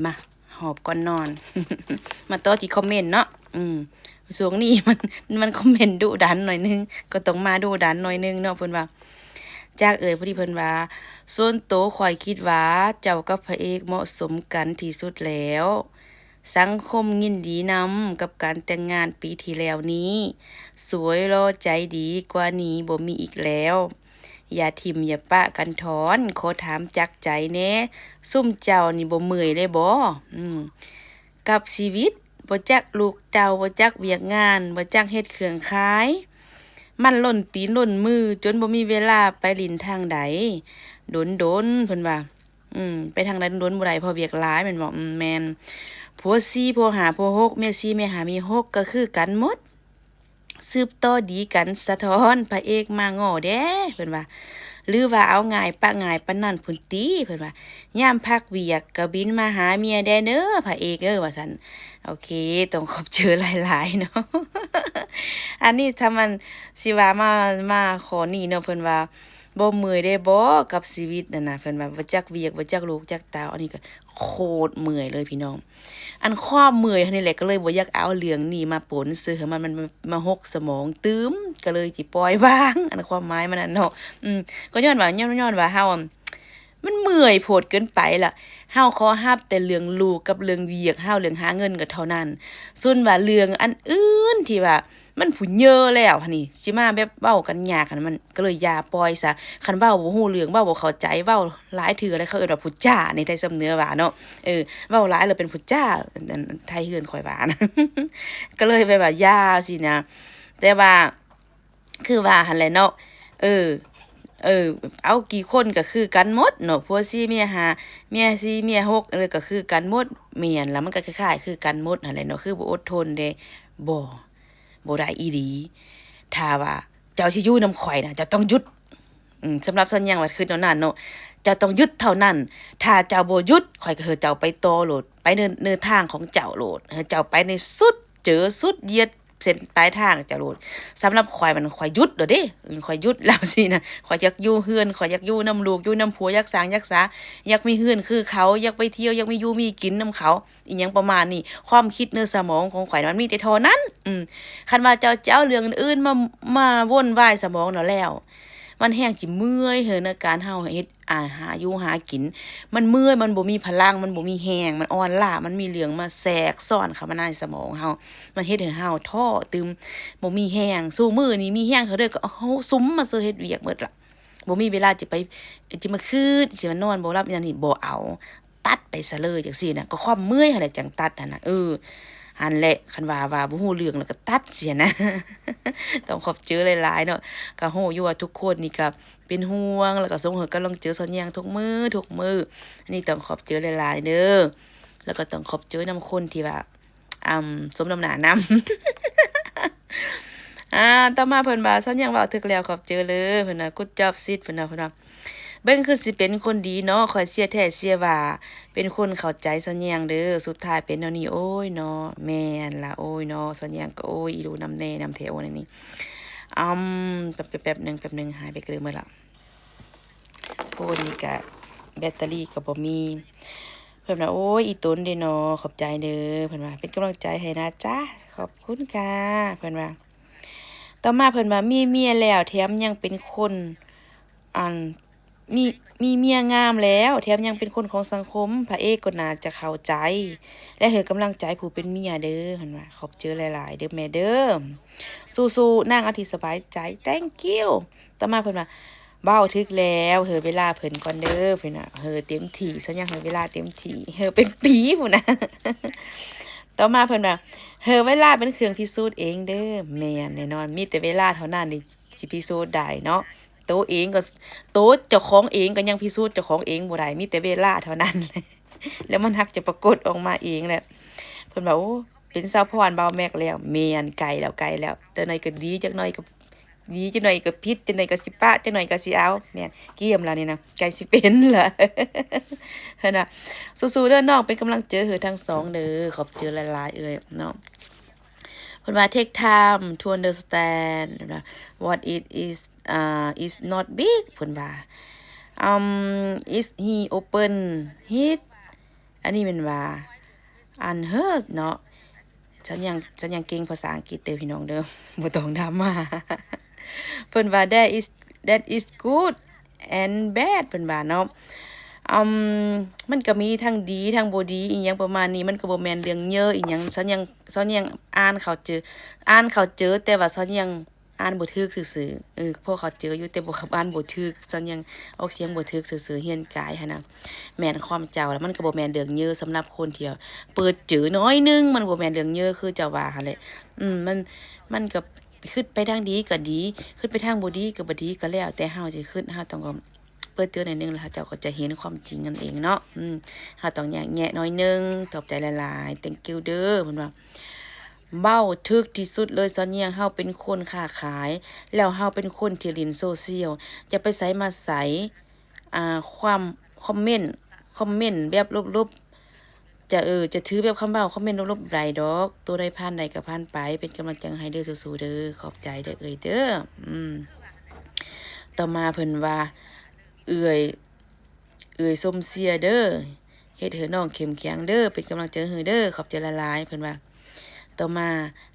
ມາ ຫອບກ່ອນນອນ ມາຕໍ່ທີ່ຄອມເມັນເນາະ. ອືມ ຊ່ວງນີ້ມັນ ມັນຄອມເມັນດຸດັນໜ້ອຍໜຶ່ງ ກໍຕ້ອງມາດຸດັນໜ້ອຍໜຶ່ງເນາະ. ເພິ່ນວ່າ ຈາກເອີຍ ພໍດີເພິ່ນວ່າ ສ່ວນໂຕຂ້ອຍຄິດວ່າເຈົ້າກັບພະເອກເໝາະສົມກັນທີ່ສຸດແລ້ວ. ສັງຄົມຍິນດີນຳກັບການແຕ່ງງານປີທີ່ແລ້ວນີ້. ສວຍຫຼໍ່ໃຈດີກວ່ານີ້ບໍ່ມີອີກແລ້ວ. ຢ່າຖິ້ມຢ່າປະກັນຖອນ. ຂໍຖາມຈາກໃຈແດ່ ຊຸມເຈົ້ານີ້ບໍ່ເມື່ອຍເລີຍບໍ? ອືມ ກັບຊີວິດ ບໍ່ຈັກລູກເຕົ້າ ບໍ່ຈັກວຽກງານ ບໍ່ຈັກເຮັດເຄື່ອງຂາຍ ມັນລົ້ນຕີນລົ້ນມື ຈົນບໍ່ມີເວລາໄປຫຼິ້ນທາງໃດດົນໆ ເພິ່ນວ່າ. ອືມ ໄປທາງໃດດົນໆບໍ່ໄດ້ ເພາະວຽກຫຼາຍແມ່ນບໍ່? ອືມ ແມ່ນ. ຜົວສີ່ ຜົວຫ້າ ຜົວຫົກ ເມຍສີ່ ເມຍຫ້າ ເມຍຫົກ ກໍຄືກັນໝົດ. ສືບຕໍ່ດີກັນສະທ້ອນ ພະເອກມາງໍ້ແດ່ ເພິ່ນວ່າ. ຫຼືວ່າເອົາງ່າຍປະງ່າຍປານນັ້ນພຸ້ນຕິ ເພິ່ນວ່າ. ຍາມພັກວຽກກໍບິນມາຫາເມຍແດ່ເດີ ພະເອກເອີຍ ວ່າຊັ້ນ. ໂອເຄ ຕ້ອງຂອບເຈີຫຼາຍໆເນາະ. ອັນນີ້ຖ້າມັນຊິວ່າມາ ມາຂໍ້ນີ້ເນາະ ເພິ່ນວ່າ ບໍ່ເມື່ອຍເດ້ບໍກັບຊີວິດຫັ້ນນະ ເພິ່ນວ່າ ບໍ່ຈັກວຽກ ບໍ່ຈັກລູກຈັກເຕົ້າ. ອັນນີ້ກໍໂຄດເມື່ອຍເລີຍພີ່ນ້ອງ. ອັນຄວາມເມື່ອຍຫັ້ນນີ້ແຫຼະ ກໍເລີຍບໍ່ຢາກເອົາເລື່ອງນີ້ມາປົນຊື່ໃຫ້ມັນ ມັນ ມັນ ມາຫົກສະໝອງຕື່ມ ກໍເລີຍຊິປ່ອຍວາງ ອັນຄວາມໝາຍມັນນັ້ນເນາະ. ອືມ ກໍຍ້ອນວ່າ ຍ້ອນ ຍ້ອນວ່າເຮົາ ມັນເມື່ອຍໂພດເກີນໄປລະ. ເຮົາຂໍຮັບແຕ່ເລື່ອງລູກກັບເລື່ອງວຽກເຮົາ ເລື່ອງຫາເງິນກໍເທົ່ານັ້ນ. ສ່ວນວ່າເລື່ອງອັນອື່ນທີ່ວ່າ ມັນຜູ້ເຍີແລ້ວຫັ້ນນີ້ ຊິມາແບບເວົ້າກັນຍາກຫັ້ນ ມັນກໍເລີຍຢ່າ ປ່ອຍຊະ. ຄັນເວົ້າບໍ່ຮູ້ເລື່ອງ ເວົ້າບໍ່ເຂົ້າໃຈ ເວົ້າຫຼາຍເທື່ອແລ້ວ ເຂົາເອີ້ນວ່າຜູ້ຈ້າ ໃນໄທສຳເໜືອວ່າເນາະ. ເອີ ເວົ້າຫຼາຍແລ້ວເປັນຜູ້ຈ້າ ອັນ ອັນໄທເຮືອນຂ້ອຍວ່ານະ ກໍເລີຍແບບວ່າຢ່າຊີ້ນະ. ແຕ່ວ່າ ຄືວ່າຫັ້ນແຫຼະເນາະ ເອີ ເອີ ເອົາກີ່ຄົນກໍຄືກັນໝົດເນາະ ຜົວສີ່ເມຍຫ້າ ເມຍສີ່ເມຍຫົກ ເອີ ກໍຄືກັນໝົດ. ແມ່ນລະ ມັນກໍຄ້າຍໆຄືກັນໝົດຫັ້ນແຫຼະເນາະ ຄືບໍ່ອົດທົນເດ້. ບໍ່ ບໍ່ໄດ້ອີ່ຫຼີ. ຖ້າວ່າເຈົ້າຊິຢູ່ນຳຂ້ອຍນະ ເຈົ້າຕ້ອງຢຸດ. ອືມ ສຳລັບຊອນຍັງວ່າຄິດແນວນັ້ນເນາະ ເຈົ້າຕ້ອງຢຸດເທົ່ານັ້ນ. ຖ້າເຈົ້າບໍ່ຢຸດ ຂ້ອຍກໍໃຫ້ເຈົ້າໄປຕໍ່ໂລດ ໄປເນີ ເນີທາງຂອງເຈົ້າໂລດ ໃຫ້ເຈົ້າໄປໃນສຸດ ເຈີສຸດ ຢຽດເສັ້ນປາຍທາງເຈົ້າໂລດ. ສຳລັບຂ້ອຍມັນ ຂ້ອຍຢຸດໂລດເດ້ ຂ້ອຍຢຸດແລ້ວຊີ້ນະ. ຂ້ອຍຢາກຢູ່ເຮືອນ ຂ້ອຍຢາກຢູ່ນຳລູກ ຢູ່ນຳຜົວ ຢາກສ້າງຢາກສາ ຢາກມີເຮືອນຄືເຂົາ ຢາກໄປທ່ຽວ ຢາກມີຢູ່ມີກິນນຳເຂົາ ອີ່ຫຍັງປະມານນີ້. ຄວາມຄິດໃນສະໝອງຂອງຂ້ອຍມັນມີແຕ່ທໍ່ນັ້ນ. ອືມ ຄັນວ່າເຈົ້າຈະເອົາເລື່ອງອື່ນໆມາ ມາວົນວາຍສະໝອງແລ້ວ ແລ້ວ ມັນແຮ່ງຊິເມື່ອຍເຮີນ ໃນການເຮົາເຮັດ ອາ ຫາຢູ່ຫາກິນ ມັນເມື່ອຍ ມັນບໍ່ມີພະລັງ ມັນບໍ່ມີແຮງ ມັນອ່ອນລ້າ ມັນມີເລື່ອງມາແຊກຊ້ອນເຂົ້າມາໃນສະໝອງເຮົາ ມັນເຮັດໃຫ້ເຮົາທໍ້ຕຶມ ບໍ່ມີແຮງ. ຊຸມື້ນີ້ມີແຮງເທົ່າໃດກໍເອົາສຸມມາເຊີເຮັດວຽກໝົດລະ ບໍ່ມີເວລາຈະໄປ ຈະມາຄຶດ ຊິມານອນບໍ່ຫຼັບ ອີ່ຫຍັງນີ້ ບໍ່ເອົາ ຕັດໄປຊະເລີຍຈັ່ງຊີ້ນະ. ກໍຄວາມເມື່ອຍຫັ້ນແຫຼະຈັ່ງຕັດຫັ້ນນະ. ເອີ ຫັ້ນແຫຼະ ຄັນວ່າ ວ່າບໍ່ຮູ້ເລື່ອງແລ້ວກໍຕັດເສຍນະ. ຕ້ອງຂອບເຈີຫຼາຍໆເນາະ ກໍຮູ້ຢູ່ວ່າທຸກຄົນນີ້ກໍ ເປັນຫ່ວງ ແລ້ວກໍສົ່ງໃຫ້ກຳລັງໃຈຊອນແຍງທຸກມື້ ທຸກມື້. ອັນນີ້ຕ້ອງຂອບໃຈຫຼາຍໆເດີ ແລ້ວກໍຕ້ອງຂອບໃຈນຳຄົນທີ່ວ່າ ອຳ ສົມນ້ຳໜ້ານຳ. ອາ ຕໍ່ມາເພິ່ນວ່າ ຊອນແຍງເວົ້າຖືກແລ້ວ ຂອບໃຈເລີຍ ເພິ່ນວ່າ Good job sis ເພິ່ນວ່າ ເພິ່ນວ່າ ເບິ່ງຄືຊິເປັນຄົນດີເນາະ ຂ້ອຍເຊື່ອແທ້ເຊື່ອວ່າເປັນຄົນເຂົ້າໃຈຊອນແຍງເດີ ສຸດທ້າຍເປັນແນວນີ້ ໂອ້ຍເນາະ. ແມ່ນລະ ໂອ້ຍເນາະ ຊອນແຍງກໍ ໂອ້ຍ ອີດູນຳແດ່ນຳແທ້ ໂອ້ຍ ແນວນີ້. ອຳ ແປັບ ແປັບໜຶ່ງ ແປັບໜຶ່ງ ຫາຍໄປເກືອໝົດລະ ໂພນນີ້ກະແບັດເຕີຣີກໍບໍ່ມີ. ເພິ່ນວ່າ ໂອ້ຍ ອີຕົນເດເນາະ ຂອບໃຈເດີ ເພິ່ນວ່າ ເປັນກຳລັງໃຈໃຫ້ນະຈ໊ະ ຂອບຄຸນຄ່ະ ເພິ່ນວ່າ. ຕໍ່ມາເພິ່ນວ່າ ມີເມຍແລ້ວ ແຖມຍັງເປັນຄົນ ອັນ ມີ ມີເມຍງາມແລ້ວ ແຖມຍັງເປັນຄົນຂອງສັງຄົມ ພະເອກກໍໜ້າຈະເຂົ້າໃຈ ແລະ ໃຫ້ກຳລັງໃຈຜູ້ເປັນເມຍເດີ ເພິ່ນວ່າ. ຂອບໃຈຫຼາຍໆເດີແມ່ເດີ ສູ້ໆ ນາງອາທິດສະບາຍໃຈ Thank you. ຕໍ່ມາເພິ່ນວ່າ ເວົ້າຖືກແລ້ວ ໃຫ້ເວລາເພິ່ນກ່ອນເດີ ເພິ່ນວ່າ ໃຫ້ເຕັມທີ່ ຊະຍັງໃຫ້ເວລາເຕັມທີ່ ໃຫ້ເປັນປີພຸ້ນນະ. ຕໍ່ມາເພິ່ນວ່າ ໃຫ້ເວລາເປັນເຄື່ອງພິສູດເອງເດີ. ແມ່ນແນ່ນອນ ມີແຕ່ເວລາເທົ່ານັ້ນທີ່ຊິພິສູດໄດ້ເນາະ ໂຕເອງກໍ ໂຕເຈົ້າຂອງເອງກໍຍັງພິສູດເຈົ້າຂອງເອງບໍ່ໄດ້ ມີແຕ່ເວລາເທົ່ານັ້ນ ແລ້ວມັນຮັກຈະປາກົດອອກມາເອງແຫຼະ. ເພິ່ນວ່າ ໂອ້ ເປັນສາວພອນບ່າວແມັກແລ້ວ ແມ່ນ ໃກ້ແລ້ວ ໃກ້ແລ້ວ ຈັກໜ້ອຍກໍດີ ຈັກໜ້ອຍກໍດີ ຈັກໜ້ອຍກໍຜິດ ຈັກໜ້ອຍກໍຊິປະ ຈັກໜ້ອຍກໍຊິເອົາ ແມ່ນ ກຽມລະນີ້ນະ ໃກ້ຊິເປັນລະ. ເພິ່ນວ່າ ສູ້ໆເດີນ້ອງ ເປັນກຳລັງໃຈໃຫ້ທັງສອງເດີ ຂອບໃຈຫຼາຍໆເອື້ອຍເນາະ. ເພິ່ນວ່າ Take time to understand what it is, uh, is not big ເພິ່ນວ່າ um, is he open his ອັນນີ້ແມ່ນວ່າ unheard ເນາະ. ສັນຍັງ ສັນຍັງເກັ່ງພາສາອັງກິດເດີພີ່ນ້ອງເດີ ບໍ່ຕ້ອງດາມາ. ເພິ່ນວ່າ that is that is good and bad ເພິ່ນວ່າເນາະ. ອືມ ມັນກໍມີທັງດີທັງບໍ່ດີອີ່ຫຍັງປະມານນີ້ ມັນກໍບໍ່ແມ່ນເລື່ອງເຍີະອີ່ຫຍັງ. ສັນຍັງ ສັນຍັງອ່ານເຂົ້າໃຈ ອ່ານເຂົ້າໃຈ ແຕ່ວ່າສັນຍັງ ອ່ານບໍ່ຖືກຊື່ໆ. ເອີ ພໍເຂົ້າໃຈຢູ່ ແຕ່ບໍ່ ອ່ານບໍ່ຖືກ ສັນຍັງອອກສຽງບໍ່ຖືກຊື່ໆ. ຮຽນກາຍຫັ້ນນະ ແມ່ນຄວາມເຈົ້າ ແລ້ວມັນກໍບໍ່ແມ່ນເລື່ອງເຍີະສຳລັບຄົນທີ່ວ່າເປີດໃຈໜ້ອຍໜຶ່ງ. ມັນບໍ່ແມ່ນເລື່ອງເຍີະຄືເຈົ້າວ່າຫັ້ນແຫຼະ. ອືມ ມັນ ມັນກໍຄິດໄປທາງດີກໍດີ ຄິດໄປທາງບໍ່ດີກໍບໍ່ດີ ກໍແລ້ວແຕ່ເຮົາຊິຄິດ. ເຮົາຕ້ອງ ເປີດເຈີໜ້ອຍໜຶ່ງ ແລ້ວເຈົ້າກໍຈະເຫັນຄວາມຈິງນັ້ນເອງເນາະ. ອືມ ເຮົາຕ້ອງແຍກແຍະໜ້ອຍໜຶ່ງ. ຂອບໃຈຫຼາຍໆ thank you ເດີ ເພິ່ນວ່າ ເວົ້າຖືກທີ່ສຸດເລີຍ ຊາວແຍງ. ເຮົາເປັນຄົນຄ້າຂາຍ ແລ້ວເຮົາເປັນຄົນທີ່ຫຼິ້ນໂຊຊຽວ ຈະໄປໃສມາໃສ ອ່າ ຄວາມ ຄອມເມັນ ຄອມເມັນແບບລົບໆ ຈະ ເອີ ຈະຖືແບບຄຳເວົ້າ ຄອມເມັນລົບໆບໍ່ໄດ້ດອກ. ໂຕໃດຜ່ານໄດ້ກໍຜ່ານໄປ ເປັນກຳລັງໃຈໃຫ້ເດີ ສູ້ໆເດີ. ຂອບໃຈເດີເອື້ອຍເດີ. ອືມ ຕໍ່ມາເພິ່ນວ່າ ເອື້ອຍ ເອື້ອຍຊົມເຊຍເດີ ເຮັດໃຫ້ນ້ອງເຂັ້ມແຂງເດີ ເປັນກຳລັງໃຈໃຫ້ເດີ ຂອບໃຈຫຼາຍໆ ເພິ່ນວ່າ. ຕໍ່ມາ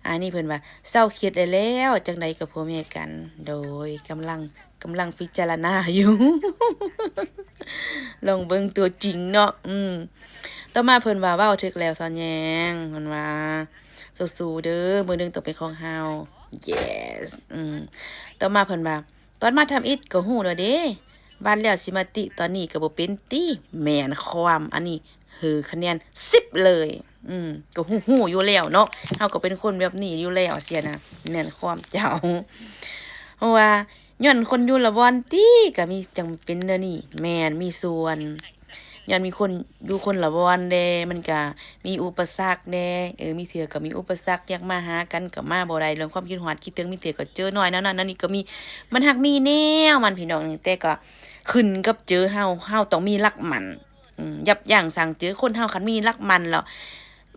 ອັນນີ້ເພິ່ນວ່າ ເຊົາຄຽດໄດ້ແລ້ວ ຈັ່ງໃດກໍຜົວເມຍກັນ. ໂດຍ ກຳລັງ ກຳລັງພິຈາລະນາຢູ່ ລອງເບິ່ງຕົວຈິງເນາະ. ອືມ ຕໍ່ມາເພິ່ນວ່າ ເວົ້າຖືກແລ້ວຊາວແຍງ ເພິ່ນວ່າ ສູ້ໆເດີ ມື້ໜຶ່ງຕ້ອງເປັນຂອງເຮົາ. Yes. ອືມ ຕໍ່ມາເພິ່ນວ່າ ຕອນມາທຳອິດກໍຮູ້ແລ້ວເດ້ ວ່າແລ້ວຊິມາຕິຕອນນີ້ກໍບໍ່ເປັນຕິ. ແມ່ນຄວາມ ອັນນີ້ໃຫ້ຄະແນນສິບເລີຍ. ອືມ ກໍຮູ້ ຮູ້ຢູ່ແລ້ວເນາະ ເຮົາກໍເປັນຄົນແບບນີ້ຢູ່ແລ້ວຊີ້ນະ. ແມ່ນຄວາມເຈົ້າ ເພາະວ່າຍ້ອນຄົນຢູ່ລະບ່ອນຕິ ກໍມີ ຈັ່ງເປັນແນວນີ້. ແມ່ນ ມີສ່ວນ ຍ້ອນມີຄົນຢູ່ຄົນລະບ່ອນແດ່ ມັນກະມີອຸປະສັກແດ່. ເອີ ມີເທື່ອກໍມີອຸປະສັກ ຢາກມາຫາກັນກໍມາບໍ່ໄດ້ ເລື່ອງຄວາມຄິດຮອດຄິດເຖິງ. ມີເທື່ອກໍເຈີໜ້ອຍແນວນັ້ນແນວນີ້ກໍມີ ມັນຫາກມີແນວມັນພີ່ນ້ອງ. ແຕ່ກໍຂຶ້ນກັບເຈີເຮົາ ເຮົາຕ້ອງມີຫຼັກໝັ້ນ. ອືມ ຍັບຢັ້ງຊັ່ງເຈີ ຄົນເຮົາຄັນມີຫຼັກໝັ້ນແລ້ວ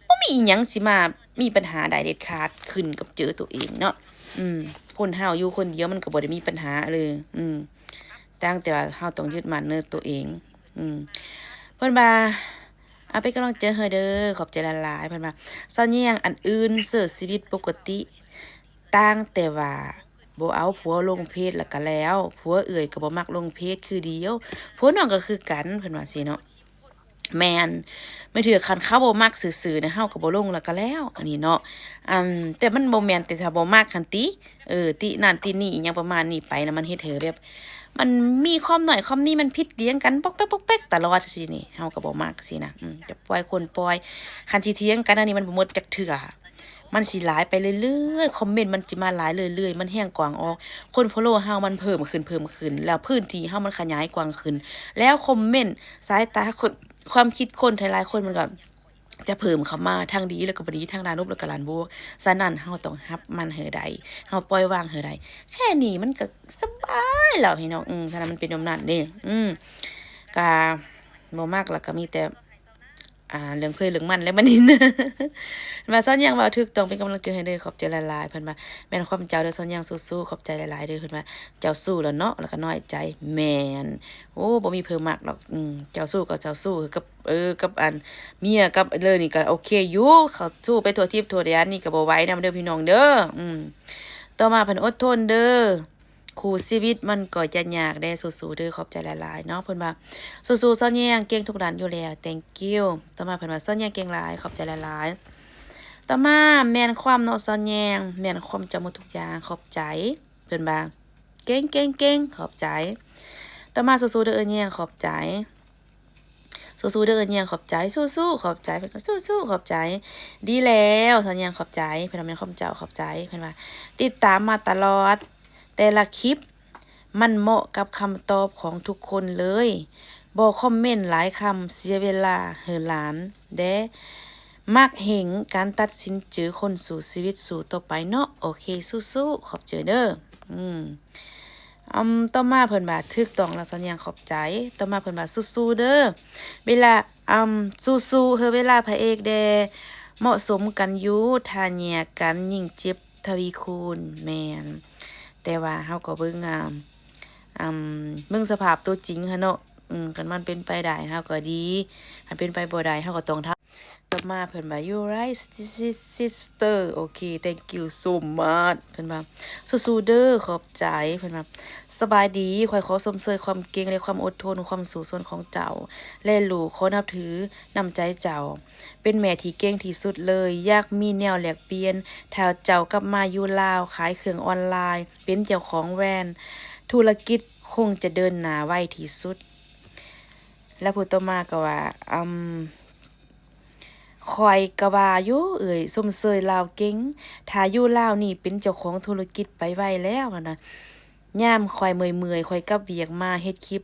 ບໍ່ມີອີ່ຫຍັງຊິມາມີບັນຫາໄດ້ເດັດຂາດ ຂຶ້ນກັບເຈີໂຕເອງເນາະ. ອືມ ຄົນເຮົາຢູ່ຄົນດຽວມັນກໍບໍ່ໄດ້ມີບັນຫາເລີຍ. ອືມ ຕ່າງແຕ່ວ່າເຮົາຕ້ອງຍຶດໝັ້ນໃນໂຕເອງ. ອືມ ເພິ່ນວ່າ ເອົາເປັນກຳລັງໃຈໃຫ້ເດີ ຂອບໃຈຫຼາຍໆ. ເພິ່ນວ່າ ຊາວແຍງ ອັນອື່ນເຊີຊີວິດປົກກະຕິ ຕ່າງແຕ່ວ່າບໍ່ເອົາຜົວລົງເຟສແລ້ວກະແລ້ວ ຜົວເອື້ອຍກໍບໍ່ມັກລົງເຟສຄືດຽວ ຜົວນ້ອງກໍຄືກັນ ເພິ່ນວ່າຊີ້ເນາະ. ແມ່ນ ບາງເທື່ອຄັນເຂົາບໍ່ມັກຊື່ໆນະ ເຮົາກໍບໍ່ລົງແລ້ວກໍແລ້ວ ອັນນີ້ເນາະ. ອັນ ແຕ່ມັນບໍ່ແມ່ນແຕ່ຖ້າບໍ່ມັກຫັ້ນຕິ ເອີ ຕິນັ້ນຕິນີ້ ອີ່ຫຍັງປະມານນີ້ໄປນະ ມັນເຮັດໃຫ້ແບບ ມັນມີຄວາມນ້ອຍຄວາມນີ້ ມັນຜິດຖຽງກັນ ປອກແປກໆຕະຫຼອດຊີ້ນີ້ ເຮົາກໍບໍ່ມັກຊີ້ນະ. ອືມ ຈະປ່ອຍຄົນປ່ອຍ ຄັນຊິຖຽງກັນອັນນີ້ ມັນບໍ່ໝົດຈັກເທື່ອ ມັນຊິຫຼາຍໄປເລື້ອຍໆ ຄອມເມັນມັນຊິມາຫຼາຍເລື້ອຍໆ ມັນແຮງກວ້າງອອກ ຄົນຟອລໂລເຮົາມັນເພີ່ມຂຶ້ນ ເພີ່ມຂຶ້ນ ແລ້ວພື້ນທີ່ເຮົາມັນຂະຫຍາຍກວ້າງຂຶ້ນ ແລ້ວຄອມເມັນ ສາຍຕາຄົນ ຄວາມຄິດຄົນຫຼາຍໆຄົນ ມັນກໍຈະເພີ່ມເຂົ້າມາ ທັງດີແລ້ວກໍບໍ່ດີ ທັງດ້ານລົບແລ້ວກໍດ້ານບວກ. ສະນັ້ນເຮົາຕ້ອງຮັບມັນໃຫ້ໄດ້ ເຮົາປ່ອຍວາງໃຫ້ໄດ້ ແຄ່ນີ້ມັນກໍສະບາຍແລ້ວພີ່ນ້ອງ. ອືມ ສະນັ້ນມັນເປັນແນວນັ້ນເດ້. ອືມ ກະບໍ່ມັກແລ້ວກໍມີແຕ່ ອ່າ ເລື່ອງໃຜເລື່ອງມັນແລ້ວບັດນີ້ນະ. ວ່າຊາວແຍງເວົ້າຖືກຕ້ອງ ເປັນກຳລັງໃຈໃຫ້ເດີ ຂອບໃຈຫຼາຍໆ. ເພິ່ນວ່າ ແມ່ນຄວາມເຈົ້າເດີ ຊາວແຍງ ສູ້ໆ ຂອບໃຈຫຼາຍໆເດີ. ເພິ່ນວ່າ ເຈົ້າສູ້ແລ້ວເນາະ ແລ້ວກໍນ້ອຍໃຈ. ແມ່ນ ໂອ້ ບໍ່ມີໃຜມັກດອກ. ອືມ ເຈົ້າສູ້ກໍເຈົ້າສູ້ ກັບ ເອີ ກັບອັນເມຍກັບເລີນີ້ກໍໂອເຄຢູ່ ເຂົາສູ້ໄປທົ່ວທິບທົ່ວແດນນີ້ກໍບໍ່ໄຫວນຳເດີພີ່ນ້ອງເດີ. ອືມ ຕໍ່ມາເພິ່ນ ອົດທົນເດີ ຄູ່ຊີວິດມັນກໍຈະຍາກແດ່ ສູ້ໆເດີ ຂອບໃຈຫຼາຍໆເນາະ. ເພິ່ນວ່າ ສູ້ໆ ຊາວແຍງ ເກັ່ງທຸກດ້ານຢູ່ແລ້ວ thank you. ຕໍ່ມາເພິ່ນວ່າ ຊາວແຍງເກັ່ງຫຼາຍ ຂອບໃຈຫຼາຍໆ. ຕໍ່ມາ ແມ່ນຄວາມເນາະ ຊາວແຍງ ແມ່ນຄວາມ ເຈົ້າໝົດທຸກຢ່າງ ຂອບໃຈ. ເພິ່ນວ່າ ເກັ່ງໆໆ ຂອບໃຈ. ຕໍ່ມາ ສູ້ໆເດີເອື້ອຍແຍງ ຂອບໃຈ. ສູ້ໆເດີເອື້ອຍແຍງ ຂອບໃຈ. ສູ້ໆ ຂອບໃຈ. ເພິ່ນກໍ ສູ້ໆ ຂອບໃຈ. ດີແລ້ວ ຊາວແຍງ ຂອບໃຈ. ເພິ່ນວ່າ ແມ່ນຄວາມເຈົ້າ ຂອບໃຈ. ເພິ່ນວ່າ ຕິດຕາມມາຕະຫຼອດ ແຕ່ລະຄລິບ ມັນເໝາະກັບຄຳຕອບຂອງທຸກຄົນເລີຍ ບໍ່ຄອມເມັນຫຼາຍຄຳ ເສຍເວລາໃຫ້ຫຼານແດ່ ມັກເຫັນການຕັດສິນໃຈຄົນ ສູ້ຊີວິດ ສູ້ຕໍ່ໄປເນາະ. ໂອເຄ ສູ້ໆ ຂອບໃຈເດີ. ອືມ ອືມ ຕໍ່ມາເພິ່ນວ່າ ຖືກຕ້ອງແລ້ວ ຊາວແຍງ ຂອບໃຈ. ຕໍ່ມາເພິ່ນວ່າ ສູ້ໆເດີ ເວລາ ອືມ ສູ້ໆເຮີ ເວລາພະເອກແດ່ ເໝາະສົມກັນຢູ່ ຖ້າແຍກກັນຍິ່ງເຈັບ ທະວີຄູນ. ແມ່ນ ແຕ່ວ່າເຮົາກໍເບິ່ງ ອາ ອາ ເບິ່ງສະພາບຕົວຈິງຫັ້ນເນາະ. ອ ອືມ ຄັນມັນເປັນໄປໄດ້ເຮົາກໍດີ ຄັນເປັນໄປບໍ່ໄດ້ເຮົາກໍຕ້ອງທຳ. ຕໍ່ມາເພິ່ນວ່າ You right, sister. ໂອເຄ thank you so much. ເພິ່ນວ່າ ສູ້ໆເດີ ຂອບໃຈ. ເພິ່ນວ່າ ສະບາຍດີ ຂ້ອຍຂໍຊົມເຊີຍຄວາມເກັ່ງ ແລະ ຄວາມອົດທົນ ຄວາມສູ້ຊົນຂອງເຈົ້າ ແລະ ລູກ ຂໍນັບຖືນ້ຳໃຈເຈົ້າ ເປັນແມ່ທີ່ເກັ່ງທີ່ສຸດເລີຍ. ຢາກມີແນວແລກປ່ຽນ ຖ້າເຈົ້າກັບມາຢູ່ລາວ ຂາຍເຄື່ອງອອນລາຍ ເປັນເຈົ້າຂອງແບຣນ ທຸລະກິດຄົງຈະເດີນໜ້າໄວທີ່ສຸດ. ແລ້ວຜູ້ຕໍ່ມາກໍວ່າ ອືມ ຂ້ອຍກໍວ່າຢູ່ເອື້ອຍຊົມເຊີຍລາວເກັ່ງ ຖ້າຢູ່ລາວນີ້ເປັນເຈົ້າຂອງທຸລະກິດໄປໄວແລ້ວຫັ້ນນະ. ຍາມຂ້ອຍເມື່ອຍໆ ຂ້ອຍກັບວຽກມາເຮັດຄລິບ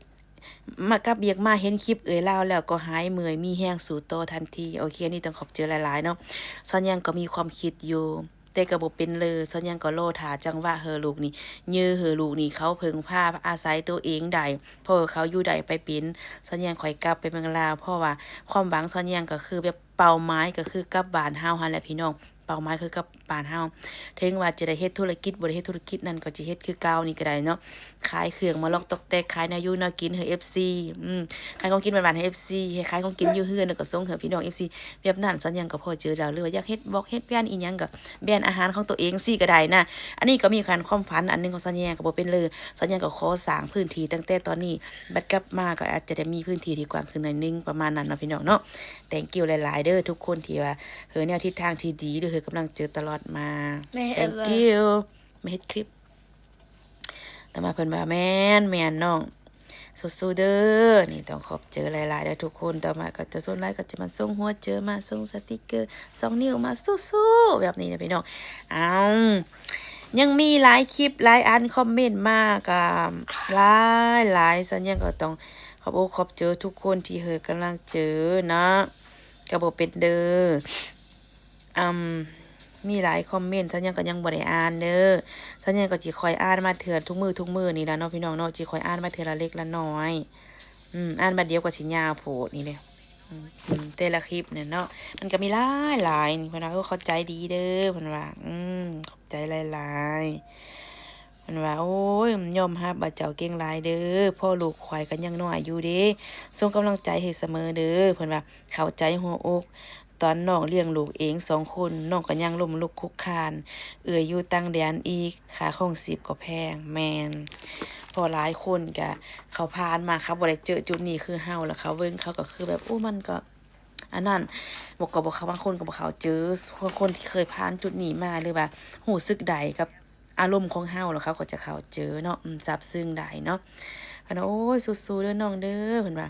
ມາ ກັບວຽກມາເຫັນຄລິບເອື້ອຍລາວແລ້ວກໍຫາຍເມື່ອຍ ມີແຮງສູ້ຕໍ່ທັນທີ. ໂອເຄ ອັນນີ້ຕ້ອງຂອບໃຈຫຼາຍໆເນາະ. ຊອນຍັງກໍມີຄວາມຄິດຢູ່ ແຕ່ກໍບໍ່ເປັນເລີ. ຊອນຍັງກໍລໍຖ້າຈັງຫວະໃຫ້ລູກນີ້ ເຍື້ອໃຫ້ລູກນີ້ ເຂົາເພິ່ງພາອາໄສຕົວເອງໄດ້ ເພາະເຂົາຢູ່ໄດ້ໄປເປັນ. ຊອນຍັງຂ້ອຍກັບໄປເມືອງລາວ ເພາະວ່າຄວາມຫວັງຊອນຍັງກໍຄືແບບ ເປົ້າໝາຍກໍຄືກັບບ້ານເຮົາຫັ້ນແຫຼະພີ່ນ້ອງ ເປົ້າໝາຍຄືກັບບ້ານເຮົາ. ເຖິງວ່າຈະໄດ້ເຮັດທຸລະກິດ ບໍ່ໄດ້ເຮັດທຸລະກິດນັ້ນ ກໍຈະເຮັດຄືເກົ່ານີ້ກໍໄດ້ເນາະ ຂາຍເຄື່ອງມາລັອກຕອກແຕກ ຂາຍແນວຢູ່ແນວກິນໃຫ້ເອັຟຊີ ອືມ ຂາຍຂອງກິນບ້ານໆໃຫ້ເອັຟຊີ ໃຫ້ຂາຍຂອງກິນຢູ່ເຮືອນ ແລ້ວກໍສົ່ງໃຫ້ພີ່ນ້ອງເອັຟຊີ ແບບນັ້ນ. ຊອນຍັງກໍພໍເຈີແລ້ວ ຫຼືວ່າຢາກເຮັດວລັອກເຮັດແບຣນອີ່ຫຍັງ ກໍແບຣນອາຫານຂອງຕົວເອງຊີ້ກໍໄດ້ນະ. ອັນນີ້ກໍມີຄວາມຝັນອັນໜຶ່ງຂອງຊອນຍັງ ກໍບໍ່ເປັນເລີ. ຊອນຍັງກໍຂໍສ້າງພື້ນທີ່ຕັ້ງແຕ່ຕອນນີ້ ບັດກັບມາກໍອາດຈະໄດ້ມີພື້ນທີ່ທີ່ກວ້າງຂຶ້ນໜ້ອຍໜຶ່ງ ປະມານນັ້ນເນາະພີ່ນ້ອງເນາະ. Thank you ຫຼາຍໆເດີ ທຸກຄົນທີ່ວ່າ ເອີ ແນວທິດທາງທີ່ດີ ຫຼື ໃຫ້ກຳລັງໃຈຕະຫຼອດມາ. ແມ່ເຮັດ Thank you ມາເຮັດຄລິບ. ຕໍ່ມາເພິ່ນວ່າ ແມ່ນ ແມ່ນນ້ອງ ສູ້ໆເດີ. ນີ້ຕ້ອງຂອບໃຈຫຼາຍໆເດີທຸກຄົນ. ຕໍ່ມາກໍຈະ ສ່ວນຫຼາຍກໍຈະມາສົ່ງຫົວໃຈ ມາສົ່ງສະຕິກເກີສອງນິ້ວມາ ສູ້ໆ ແບບນີ້ນະພີ່ນ້ອງ. ອ້າວ ຍັງມີຫຼາຍຄລິບຫຼາຍອັນຄອມເມັນມາກໍຫຼາຍໆ. ຊອນຍັງກໍຕ້ອງຂອບອົກຂອບໃຈທຸກຄົນທີ່ໃຫ້ກຳລັງໃຈເນາະ ກໍບໍ່ເປັນເດີ. ອຳ ມີຫຼາຍຄອມເມັນ ຊອນຍັງກໍຍັງບໍ່ໄດ້ອ່ານເດີ. ຊອນຍັງກໍຊິຄ່ອຍອ່ານມາເທື່ອທຸກມື້ທຸກມື້ນີ້ລະເນາະພີ່ນ້ອງເນາະ ຊິຄ່ອຍອ່ານມາເທື່ອລະເລັກລະນ້ອຍ. ອືມ ອ່ານບາດດຽວກໍຊິຍາວໂພດນີ້ເດ້. ອືມ ອືມ ແຕ່ລະຄລິບນີ້ເນາະ ມັນກໍມີຫຼາຍໆ ນີ້ເພິ່ນວ່າ ໂອ້ ເຂົ້າໃຈດີເດີ ເພິ່ນວ່າ ອືມ ຂອບໃຈຫຼາຍໆ. ເພິ່ນວ່າ ໂອ້ຍ ຍອມຮັບວ່າເຈົ້າເກັ່ງຫຼາຍເດີ ເພາະລູກຂ້ອຍກໍຍັງນ້ອຍຢູ່ເດ້ ສົ່ງກຳລັງໃຈໃຫ້ສະເໝີເດີ ເພິ່ນວ່າ ເຂົ້າໃຈຫົວອົກ ຕອນນ້ອງລ້ຽງລູກເອງສອງຄົນ ນ້ອງກໍຍັງລົ້ມລຸກຄຸກຄານ ເອື້ອຍຢູ່ຕ່າງແດນອີກ ຄ່າຄອງຊີບກໍແພງ. ແມ່ນ ເພາະຫຼາຍຄົນກະ ເຂົາຜ່ານມາ ເຂົາບໍ່ໄດ້ເຈີຈຸດນີ້ຄືເຮົາ ແລ້ວເຂົາເບິ່ງ ເຂົາກໍຄືແບບ ໂອ້ ມັນກໍອັນນັ້ນ ບໍ່ ກໍບໍ່ເຂົ້າ ບາງຄົນກໍບໍ່ເຂົ້າເຈີ ພວກຄົນທີ່ເຄີຍຜ່ານຈຸດນີ້ມາ ຫຼືວ່າຮູ້ສຶກໄດ້ກັບ ອາລົມຂອງເຮົາ ແລ້ວເຂົາກໍຈະເຂົ້າເຈີເນາະ ອືມ ຊາບຊຶ້ງໄດ້ເນາະ. ເພິ່ນວ່າ ໂອ້ຍ ສູ້ໆເດີນ້ອງເດີ ເພິ່ນວ່າ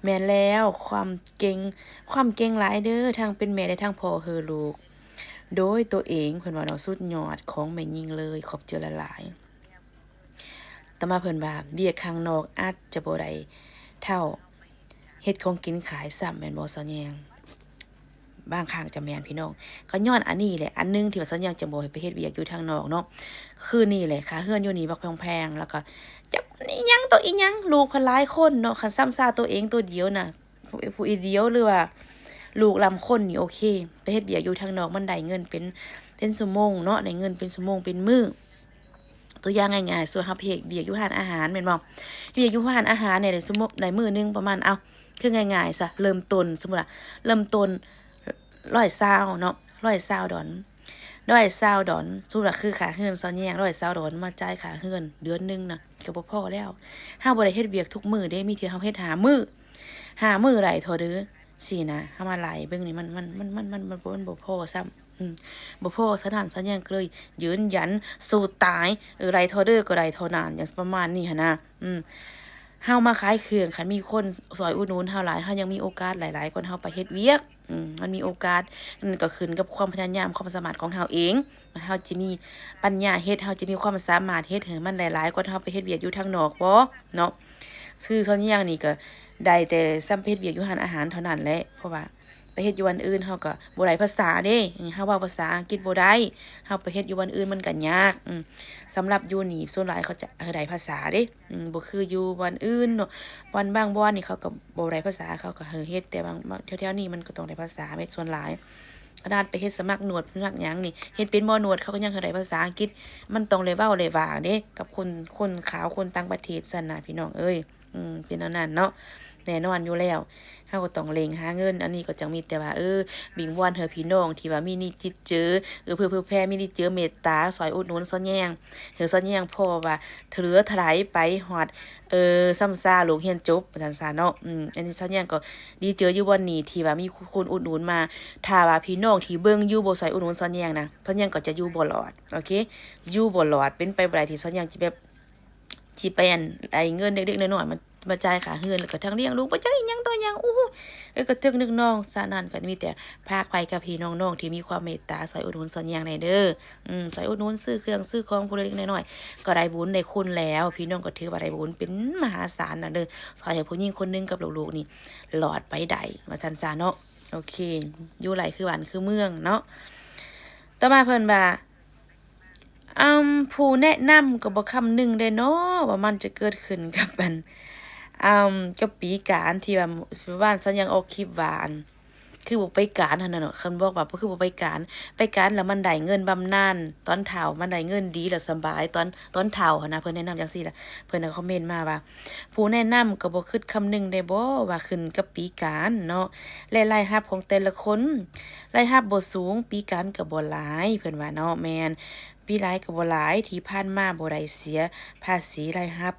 ແມ່ນແລ້ວ ຄວາມເກັ່ງ ຄວາມເກັ່ງຫຼາຍເດີ ທັງເປັນແມ່ ແລະ ທັງພໍ່ໃຫ້ລູກໂດຍຕົວເອງ ເພິ່ນວ່າເນາະ ສຸດຍອດຂອງແມ່ຍິງເລີຍ ຂອບໃຈຫຼາຍໆ. ຕໍ່ມາເພິ່ນວ່າ ວຽກຂ້າງນອກອາດຈະບໍ່ໄດ້ເທົ່າເຮັດຂອງກິນຂາຍຊ້ຳ ແມ່ນບໍ່ ສາວແຍງ? ບາງຄັ້ງຈະແມ່ນພີ່ນ້ອງ ກໍຍ້ອນອັນນີ້ແຫຼະ ອັນໜຶ່ງທີ່ວ່າສາວແຍງຈະບໍ່ໃຫ້ໄປເຮັດວຽກຢູ່ທາງນອກເນາະ ຄືນີ້ແຫຼະ ຄ່າເຮືອນຢູ່ນີ້ບັກແພງໆ ແລ້ວກໍຈັກອີ່ຫຍັງຕໍ່ອີ່ຫຍັງ ລູກເພິ່ນຫຼາຍຄົນເນາະ ຄັນຊ້ຳຊາຕົວເອງຕົວດຽວນະ ຜູ້ ຜູ້ດຽວ ຫຼືວ່າລູກລ້ຳຄົນນີ້ໂອເຄ ໄປເຮັດວຽກຢູ່ທາງນອກມັນໄດ້ເງິນເປັນ ເປັນຊົ່ວໂມງເນາະ ໄດ້ເງິນເປັນຊົ່ວໂມງເປັນມື້. ຕົວຢ່າງງ່າຍໆ ສົມມຸດເຮົາໄປເຮັດວຽກຢູ່ຮ້ານອາຫານແມ່ນບໍ່? ວຽກຢູ່ຮ້ານອາຫານນີ້ ສົມມຸດໄດ້ມື້ໜຶ່ງປະມານ ເອົາ ຄືງ່າຍໆຊະ ເລີ່ມຕົ້ນ ສົມມຸດວ່າເລີ່ມຕົ້ນຮ້ອຍຊາວເນາະ ຮ້ອຍຊາວດອນ ຮ້ອຍຊາວດອນ ສົມມຸດວ່າຄືຄ່າເຮືອນຊາວແຍງ ຮ້ອຍຊາວດອນ ມາຈ່າຍຄ່າເຮືອນເດືອນໜຶ່ງນະ ກໍບໍ່ພໍແລ້ວ. ເຮົາບໍ່ໄດ້ເຮັດວຽກທຸກມື້ເດ້ ມີເທື່ອເຮົາເຮັດຫ້າມື້ ຫ້າມື້ໄດ້ເທົ່າເດີ ຊີ້ນະ ເຮົາມາໄລ່ເບິ່ງນີ້ ມັນ ມັນ ມັນ ມັນ ມັນ ມັນ ມັນບໍ່ພໍຊ້ຳ ອືມ ບໍ່ພໍ. ສະນັ້ນ ຊາວແຍງກໍເລີຍຢືນຢັນສູ້ຕາຍ ເອີ ໄດ້ເທົ່າເດີກໍໄດ້ເທົ່ານັ້ນ ຫຍັງປະມານນີ້ຫັ້ນນະ. ອືມ ເຮົາມາຂາຍເຄື່ອງ ຄັນມີຄົນຊ່ອຍອຸດໜູນເຮົາຫຼາຍ ເຮົາຍັງມີໂອກາດຫຼາຍໆກວ່າເຮົາໄປເຮັດວຽກ ອືມ ມັນມີໂອກາດ ມັນກໍຂຶ້ນກັບຄວາມພະຍາຍາມ ຄວາມສາມາດຂອງເຮົາເອງ ວ່າເຮົາຈະມີປັນຍາເຮັດ ເຮົາຈະມີຄວາມສາມາດເຮັດໃຫ້ມັນໄດ້ຫຼາຍກວ່າເຮົາໄປເຮັດວຽກຢູ່ທາງນອກບໍ່ເນາະ. ຄືຊາວແຍງນີ້ກໍໄດ້ແຕ່ສ່ຳໄປເຮັດວຽກຢູ່ຮ້ານອາຫານເທົ່ານັ້ນແຫຼະ ເພາະວ່າໄປເຮັດຢູ່ບ່ອນອື່ນເຮົາກໍບໍ່ໄດ້ພາສາເດ້ ເຮົາເວົ້າພາສາອັງກິດບໍ່ໄດ້ ເຮົາໄປເຮັດຢູ່ບ່ອນອື່ນມັນກໍຍາກ. ອືມ ສຳລັບຢູ່ນີ້ສ່ວນຫຼາຍເຂົາຈະໃຫ້ໄດ້ພາສາເດ້ ອືມ ບໍ່ຄືຢູ່ບ່ອນອື່ນເນາະ ບ່ອນບາງບ່ອນນີ້ເຂົາກໍບໍ່ໄດ້ພາສາ ເຂົາກໍໃຫ້ເຮັດ ແຕ່ບາງ ແຖວໆນີ້ມັນກໍຕ້ອງໄດ້ພາສາແມ່ນສ່ວນຫຼາຍ. ຂະໜາດໄປເຮັດສະໝັກໜວດສະໝັກຫຍັງນີ້ ເຮັດເປັນບໍ່ໜວດ ເຂົາກໍຍັງໃຫ້ໄດ້ພາສາອັງກິດ ມັນຕ້ອງໄດ້ເວົ້າໄດ້ວ່າເດ້ ກັບຄົນ ຄົນຂາວ ຄົນຕ່າງປະເທດຊັ້ນນະ ພີ່ນ້ອງເອີຍ. ອືມ ເປັນແນວນັ້ນເນາະ ແນ່ນອນຢູ່ແລ້ວ ເຮົາກໍຕ້ອງເລັ່ງຫາເງິນ. ອັນນີ້ກໍຈັ່ງມີແຕ່ວ່າ ເອີ ວິງວອນໃຫ້ພີ່ນ້ອງທີ່ວ່າມີນິດຈິດເຈີ ເອື້ອເຟື້ອເຜື່ອແຜ່ ມີນິດເຈີເມດຕາ ຊ່ອຍອຸດໜູນຊອນແຍງ ໃຫ້ຊອນແຍງພໍວ່າເຫຼືອຖະໄຫຼໄປຮອດ ເອີ ຊ່ຳຊາລູກຮຽນຈົບ ວ່າຊັ້ນຊະເນາະ. ອືມ ອັນນີ້ຊອນແຍງກໍດີໃຈຢູ່ບ່ອນນີ້ທີ່ວ່າມີຄົນອຸດໜູນມາ. ຖ້າວ່າພີ່ນ້ອງທີ່ເບິ່ງຢູ່ບໍ່ຊ່ອຍອຸດໜູນຊອນແຍງນະ ຊອນແຍງກໍຈະຢູ່ບໍ່ລອດ ໂອເຄ ຢູ່ບໍ່ລອດ. ເປັນໄປບໍ່ໄດ້ທີ່ຊອນແຍງຈະແບບ ຊິໄປອັນໄດ້ເງິນເລັກໆນ້ອຍໆ ມາ ມາຈ່າຍຄ່າເຮືອນ ແລ້ວກໍທັງລ້ຽງລູກ ບໍ່ຈັກອີ່ຫຍັງຕໍ່ຫຍັງ. ໂອ້ ເອີ ກະເຖິກນຶກນ້ອງ. ສະນັ້ນກໍມີແຕ່ຝາກໄວ້ກັບພີ່ນ້ອງໆທີ່ມີຄວາມເມດຕາ ຊ່ອຍອຸດໜູນຊອນແຍງແດ່ເດີ. ອືມ ຊ່ອຍອຸດໜູນຊື້ເຄື່ອງຊື້ຂອງຜູ້ເລັກໆນ້ອຍໆ ກໍໄດ້ບຸນໄດ້ຄຸນແລ້ວ. ພີ່ນ້ອງກໍຖືວ່າໄດ້ບຸນເປັນມະຫາສານນະເດີ ຊ່ອຍໃຫ້ຜູ້ຍິງຄົນໜຶ່ງກັບລູກໆນີ້ລອດໄປໄດ້ ວ່າຊັ້ນຊະເນາະ. ໂອເຄ ຢູ່ໄຫຼຄືບ້ານຄືເມືອງເນາະ. ຕໍ່ມາເພິ່ນວ່າ ອຳ ຜູ້ແນະນຳກໍບໍ່ຄຳນຶງໄດ້ເນາະ ວ່າມັນຈະເກີດຂຶ້ນກັບອັນ ອຳ ກັບປີການທີ່ວ່າ ວານສັນຍັງອອກຄລິບວ່າ ອັນ ຄືບໍ່ໄປການຫັ້ນນະເນາະ. ຄັນບອກວ່າ ຄືບໍ່ໄປການ ໄປການແລ້ວມັນໄດ້ເງິນບຳນານຕອນເຖົ້າ ມັນໄດ້ເງິນດີແລ້ວສະບາຍຕອນ ຕອນເຖົ້າຫັ້ນນະ. ເພິ່ນແນະນຳຈັ່ງຊີ້ລະ ເພິ່ນກໍຄອມເມັນມາວ່າ ຜູ້ແນະນຳກໍບໍ່ຄິດຄຳນຶງໄດ້ບໍວ່າຂຶ້ນກັບປີການເນາະ ແລະ ລາຍຮັບຂອງແຕ່ລະຄົນ. ລາຍຮັບບໍ່ສູງ ປີການກໍບໍ່ຫຼາຍ ເພິ່ນວ່າເນາະ. ແມ່ນ ປີຫຼາຍກໍບໍ່ຫຼາຍ ທີ່ຜ່ານມາບໍ່ໄດ້ເສຍພາສີລາຍຮັບ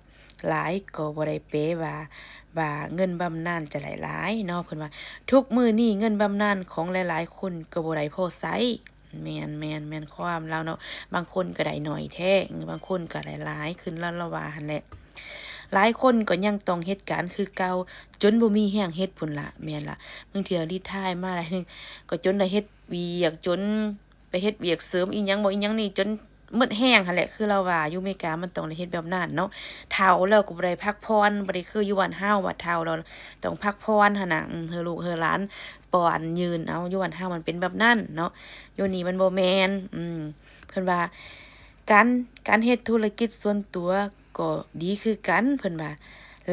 ຫຼາຍ ກໍບໍ່ໄດ້ແປວ່າ ວ່າເງິນບຳນານຈະໄດ້ຫຼາຍເນາະ. ເພິ່ນວ່າ ທຸກມື້ນີ້ເງິນບຳນານຂອງຫຼາຍໆຄົນກໍບໍ່ໄດ້ພໍໃຊ້. ແມ່ນ ແມ່ນ ແມ່ນຄວາມລາວເນາະ ບາງຄົນກໍໄດ້ໜ້ອຍແທ້ ບາງຄົນກໍໄດ້ຫຼາຍ ຄືລາວ ລາວວ່າຫັ້ນແຫຼະ. ຫຼາຍຄົນກໍຍັງຕ້ອງເຮັດການຄືເກົ່າ ຈົນບໍ່ມີແຮງເຮັດພຸ້ນລະ. ແມ່ນລະ ບາງເທື່ອຣີທາຍມາໄດ້ ກໍຈົນໄດ້ເຮັດວຽກ ຈົນໄປເຮັດວຽກເສີມອີ່ຫຍັງບໍ່ອີ່ຫຍັງນີ້ ຈົນໝົດແຮງຫັ້ນແຫຼະ. ຄືລາວວ່າຢູ່ເມກາມັນຕ້ອງໄດ້ເຮັດແບບນັ້ນເນາະ ເຖົ້າແລ້ວກໍບໍ່ໄດ້ພັກຜ່ອນ ບໍ່ໄດ້ຄືຢູ່ບ້ານເຮົາວ່າເຖົ້າແລ້ວຕ້ອງພັກຜ່ອນຫັ້ນນະ ອືມ ໃຫ້ລູກໃຫ້ຫຼານປ້ອນຍືນເອົາ. ຢູ່ບ້ານເຮົາມັນເປັນແບບນັ້ນເນາະ ຢູ່ນີ້ມັນບໍ່ແມ່ນ. ອືມ ເພິ່ນວ່າ ການ ການເຮັດທຸລະກິດສ່ວນຕົວກໍດີຄືກັນ ເພິ່ນວ່າ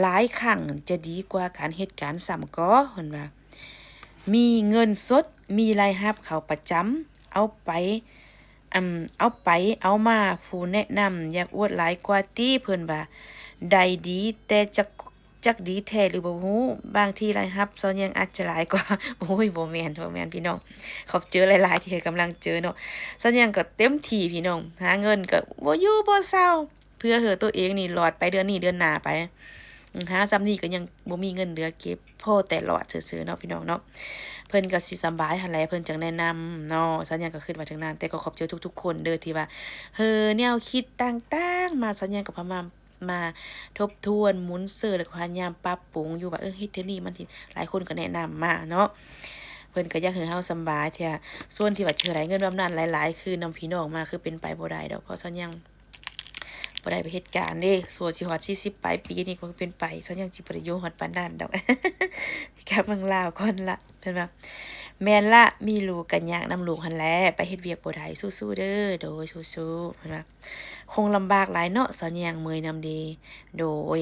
ຫຼາຍຄັ້ງຈະດີກວ່າການເຮັດການຊ້ຳກໍ ເພິ່ນວ່າ ມີເງິນສົດ ມີລາຍຮັບເຂົ້າປະຈຳ ເອົາໄປ ອຳ ເອົາໄປເອົາມາ ຜູ້ແນະນຳຢາກອວດຫຼາຍກວ່າຕິ ເພິ່ນວ່າ ໄດ້ດີແຕ່ຈັກ ຈັກດີແທ້ຫຼືບໍ່ຮູ້ ບາງທີລາຍຮັບຊາວແຍງອາດຈະຫຼາຍກວ່າ. ໂອ້ຍ ບໍ່ແມ່ນ ບໍ່ແມ່ນພີ່ນ້ອງ ຂອບໃຈຫຼາຍໆທີ່ໃຫ້ກຳລັງໃຈເນາະ. ຊາວແຍງກໍເຕັມທີ່ພີ່ນ້ອງ ຫາເງິນກໍບໍ່ຢູ່ບໍ່ເຊົາ ເພື່ອໃຫ້ຕົວເອງນີ້ລອດໄປເດືອນນີ້ເດືອນໜ້າໄປ ຫາຊ່ຳນີ້ກໍຍັງບໍ່ມີເງິນເຫຼືອເກັບ ພໍແຕ່ລອດຊື່ໆເນາະ ພີ່ນ້ອງເນາະ. ເພິ່ນກໍຊິສະບາຍຫັ້ນແຫຼະ ເພິ່ນຈັ່ງແນະນຳເນາະ. ຊາວແຍງກໍຄິດວ່າຈັ່ງນັ້ນ ແຕ່ກໍຂອບໃຈທຸກໆຄົນເດີ ທີ່ວ່າເຮີແນວຄິດຕ່າງໆມາ. ຊາວແຍງກໍພະຍາຍາມ ມາທົບທວນໝູນເຊີ ແລ້ວກໍພະຍາຍາມປັບປຸງຢູ່ວ່າ ເອີ ເຮັດເທື່ອນີ້ມັນຊິ ຫຼາຍຄົນກໍແນະນຳມາເນາະ ເພິ່ນກໍຢາກໃຫ້ເຮົາສຳບາຍແທ້. ສ່ວນທີ່ວ່າຊິໄດ້ເງິນບຳນານຫຼາຍໆຄືນຳພີ່ນ້ອງມາ ຄືເປັນໄປບໍ່ໄດ້ດອກ ເພາະຊາວແຍງບໍ່ໄດ້ໄປເຮັດການເດ້. ຊົ່ວຊິຮອດສີ່ສິບປາຍປີນີ້ກໍເປັນໄປ ຊາວແຍງຊິບໍ່ໄດ້ຢູ່ຮອດປານນັ້ນດອກ ກັບເມືອງລາວກ່ອນລະ. ເພິ່ນວ່າ ແມ່ນລະ ມີລູກກໍຍາກນຳລູກຫັ້ນແຫຼະ ໄປເຮັດວຽກບໍ່ໄດ້ ສູ້ໆເດີ. ໂດຍ ສູ້ໆ ເພິ່ນວ່າ ຄົງລຳບາກຫຼາຍເນາະ ຊາວແຍງເມື່ອຍນຳເດ. ໂດຍ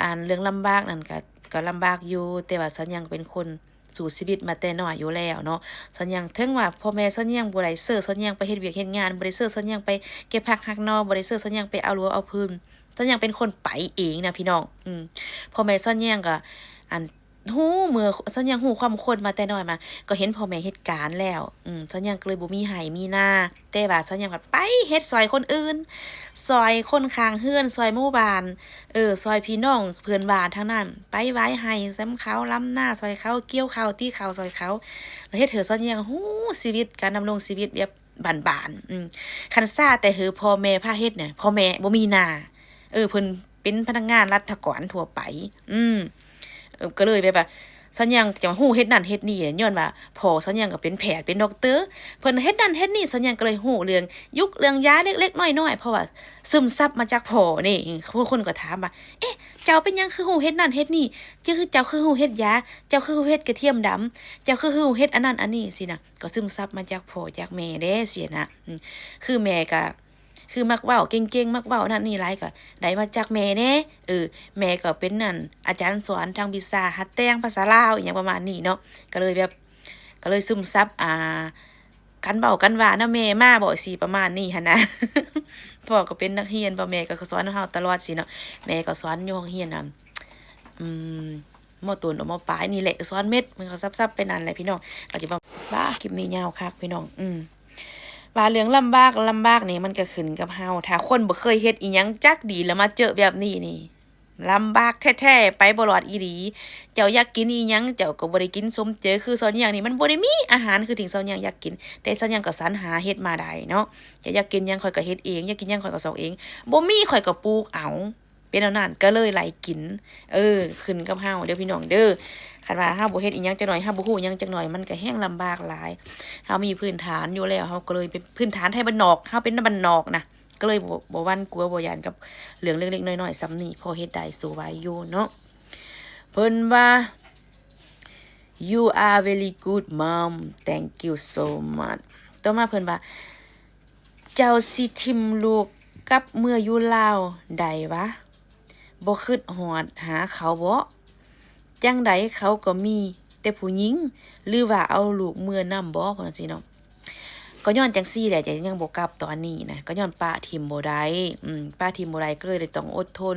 ອັນເລື່ອງລຳບາກນັ້ນກໍ ກໍລຳບາກຢູ່ ແຕ່ວ່າຊາວແຍງເປັນຄົນສູ້ຊີວິດມາແຕ່ນ້ອຍຢູ່ແລ້ວເນາະ. ຊາວແຍງ ເຖິງວ່າພໍ່ແມ່ຊາວແຍງບໍ່ໄດ້ເຊີຊາວແຍງໄປເຮັດວຽກເຮັດງານ ບໍ່ໄດ້ເຊີຊາວແຍງໄປເກັບຜັກຫັກໜໍ່ ບໍ່ໄດ້ເຊີຊາວແຍງໄປເອົາຫຼວງເອົາຜຶ່ງ ຊາວແຍງເປັນຄົນໄປເອງນະພີ່ນ້ອງ. ອືມ ພໍ່ແມ່ຊາວແຍງກໍ ອັນ ຮູ້ເມື່ອ ຊາວແຍງຮູ້ຄວາມຄົນມາແຕ່ນ້ອຍມາ ກໍເຫັນພໍ່ແມ່ເຮັດການແລ້ວ ອືມ ຊາວແຍງກໍເລີຍບໍ່ມີໄຮ່ມີນາ. ແຕ່ວ່າຊາວແຍງພັດໄປເຮັດຊ່ອຍຄົນອື່ນ ຊ່ອຍຄົນຂ້າງເຮືອນ ຊ່ອຍໝູ່ບ້ານ ເອີ ຊ່ອຍພີ່ນ້ອງເພື່ອນບ້ານທາງນັ້ນ ໄປຫວາຍໄຮ່ນຳເຂົາ ລຳນາຊ່ອຍເຂົາ ກ່ຽວເຂົ້າ ຕີເຂົ້າຊ່ອຍເຂົາ ແລ້ວເຮັດໃຫ້ຊາວແຍງຮູ້ຊີວິດ ການດຳລົງຊີວິດແບບ ບ້ານໆ ອືມ ຄັນຊາແຕ່ເຮີພໍ່ແມ່ພາເຮັດນະ ພໍ່ແມ່ບໍ່ມີໜ້າ ເອີ ເພິ່ນເປັນພະນັກງານລັດຖະກອນທົ່ວໄປ ອືມ ເອີ ກໍເລີຍແບບວ່າ ຊາວແຍງຈະຮູ້ເຮັດນັ້ນເຮັດນີ້ ຍ້ອນວ່າພໍ່ຊາວແຍງກໍເປັນແພດ ເປັນດັອກເຕີ ເພິ່ນເຮັດນັ້ນເຮັດນີ້ ຊາວແຍງກໍເລີຍຮູ້ເລື່ອງຍຸກເລື່ອງຢາເລັກໆນ້ອຍໆ ເພາະວ່າຊຶມຊັບມາຈາກພໍ່ນີ້. ຜູ້ຄົນກໍຖາມວ່າ ເອະ ເຈົ້າເປັນຫຍັງຄືຮູ້ເຮັດນັ້ນເຮັດນີ້ ເຈົ້າຄື ເຈົ້າຄືຮູ້ເຮັດຢາ ເຈົ້າຄືຮູ້ເຮັດກະທຽມດຳ ເຈົ້າຄືຮູ້ເຮັດອັນນັ້ນອັນນີ້ ຊີ້ນະ. ກໍຊຶມຊັບມາຈາກພໍ່ຈາກແມ່ເດ້ຊີ້ນະ ອືມ ຄືແມ່ກະ ຄືມັກເວົ້າເກັ່ງໆ ມັກເວົ້ານັ້ນນີ້ຫຼາຍ ກໍໄດ້ມາຈາກແມ່ແດ່ ເອີ ແມ່ກໍເປັນ ອັນ ອາຈານສອນທາງວິຊາຫັດແຕ່ງພາສາລາວ ອີ່ຫຍັງປະມານນີ້ເນາະ ກໍເລີຍແບບ ກໍເລີຍຊຶມຊັບ ອ່າ ການເວົ້າການວ່ານຳແມ່ມາບໍ ຊີ້ປະມານນີ້ຫັ້ນນະ. ພໍ່ກໍເປັນນັກຮຽນ ພໍ່ແມ່ກໍສອນນຳເຮົາຕະຫຼອດຊີ້ເນາະ ແມ່ກໍສອນຢູ່ໂຮງຮຽນ ອັນ ອືມ ມໍຕົ້ນ ມໍປາຍນີ້ແຫຼະ ສອນເມັດ ມັນກໍສັບໆໄປນັ້ນແຫຼະພີ່ນ້ອງ. ກໍຈະວ່າ ບາ ຄລິບນີ້ຍາວຄັກພີ່ນ້ອງ. ອືມ ວ່າເລື່ອງລຳບາກ ລຳບາກນີ້ມັນກໍຂຶ້ນກັບເຮົາ. ຖ້າຄົນບໍ່ເຄີຍເຮັດອີ່ຫຍັງຈັກດີ ແລ້ວມາເຈີແບບນີ້ນີ້ ລຳບາກແທ້ໆ ໄປບໍ່ລອດອີ່ຫຼີ. ເຈົ້າຢາກກິນອີ່ຫຍັງ ເຈົ້າກໍບໍ່ໄດ້ກິນສົມເຈີ. ຄືຊອນຍ່າງນີ້ ມັນບໍ່ໄດ້ມີອາຫານຄືທີ່ຊອນຍ່າງຢາກກິນ, ແຕ່ຊອນຍ່າງກໍສັນຫາເຮັດມາໄດ້ເນາະ. ເຈົ້າຢາກກິນຫຍັງ ຂ້ອຍກໍເຮັດເອງ, ຢາກກິນຫຍັງ ຂ້ອຍກໍຊອກເອງ, ບໍ່ມີ ຂ້ອຍກໍປູກເອົາ. ເປັນແນວນັ້ນ ກໍເລີຍໄລ່ກິນ. ເອີ ຂຶ້ນກັບເຮົາເດີພີ່ນ້ອງເດີ. ຄັນວ່າເຮົາບໍ່ເຮັດອີ່ຫຍັງຈັກໜ່ອຍ ເຮົາບໍ່ຮູ້ຫຍັງຈັກໜ່ອຍ ມັນກໍແຮ່ງລຳບາກຫຼາຍ. ເຮົາມີພື້ນຖານຢູ່ແລ້ວ ເຮົາກໍເລີຍເປັນພື້ນຖານໄທບ້ານນອກ ເຮົາເປັນນາຍບ້ານນອກນະ ກໍເລີຍບໍ່ ບໍ່ຫວັ່ນກົວ ບໍ່ຢ້ານກັບເລື່ອງເລັກໆນ້ອຍໆສ່ຳນີ້ ພໍເຮັດໄດ້ ສູ້ໄຫວຢູ່ເນາະ. ເພິ່ນວ່າ You are very good mom. Thank you so much. ຕໍ່ມາເພິ່ນວ່າ ເຈົ້າຊິຖິ້ມລູກກັບເມືອຢູ່ລາວໄດ້ຫວາ? ບໍ່ຄິດຮອດຫາເຂົາບໍ? ຈັ່ງໃດເຂົາກໍມີແຕ່ຜູ້ຍິງ ຫຼືວ່າເອົາລູກເມືອນຳບໍ? ເພິ່ນວ່າຊີ້ເນາະ. ກໍຍ້ອນຈັ່ງຊີ້ແຫຼະ ຈະຍັງບໍ່ກັບຕອນນີ້ນະ ກໍຍ້ອນປະຖິ້ມບໍ່ໄດ້. ອືມ ປະຖິ້ມບໍ່ໄດ້ ກໍເລີຍໄດ້ຕ້ອງອົດທົນ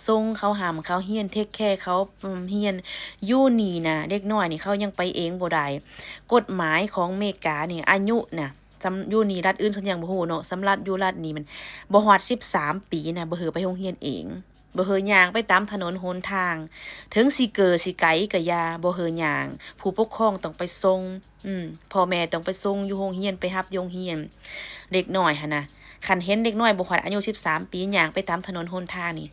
ສົ່ງເຂົາຮ່ຳເຂົາຮຽນ ເທກແຄເຂົາ ອືມ ຮຽນ. ຢູ່ນີ້ນະ ເດັກນ້ອຍນີ້ເຂົາຍັງໄປເອງບໍ່ໄດ້. ກົດໝາຍຂອງເມການີ້ ອາຍຸນະ ສຳ ຢູ່ນີ້ລັດອື່ນຊອນຍັງບໍ່ຮູ້ເນາະ ສຳລັບຢູ່ລັດນີ້ມັນບໍ່ຮອດສິບສາມປີນະ ບໍ່ເຫີໄປໂຮງຮຽນເອງ. ບໍ່ເຫີຍ່າງໄປຕາມຖະໜົນຫົນທາງ ເຖິງຊິເກີຊິໄກກໍຢ່າ ບໍ່ເຫີຍ່າງ. ຜູ້ປົກຄອງຕ້ອງໄປສົ່ງ ອືມ ພໍ່ແມ່ຕ້ອງໄປສົ່ງຢູ່ໂຮງຮຽນ ໄປຮັບຢູ່ໂຮງຮຽນ. ເດັກນ້ອຍຫັ້ນນະ ຄັນເຫັນເດັກນ້ອຍບໍ່ຮອດອາຍຸສິບສາມປີ ຍ່າງໄປຕາມຖະໜົນຫົນທາງນີ້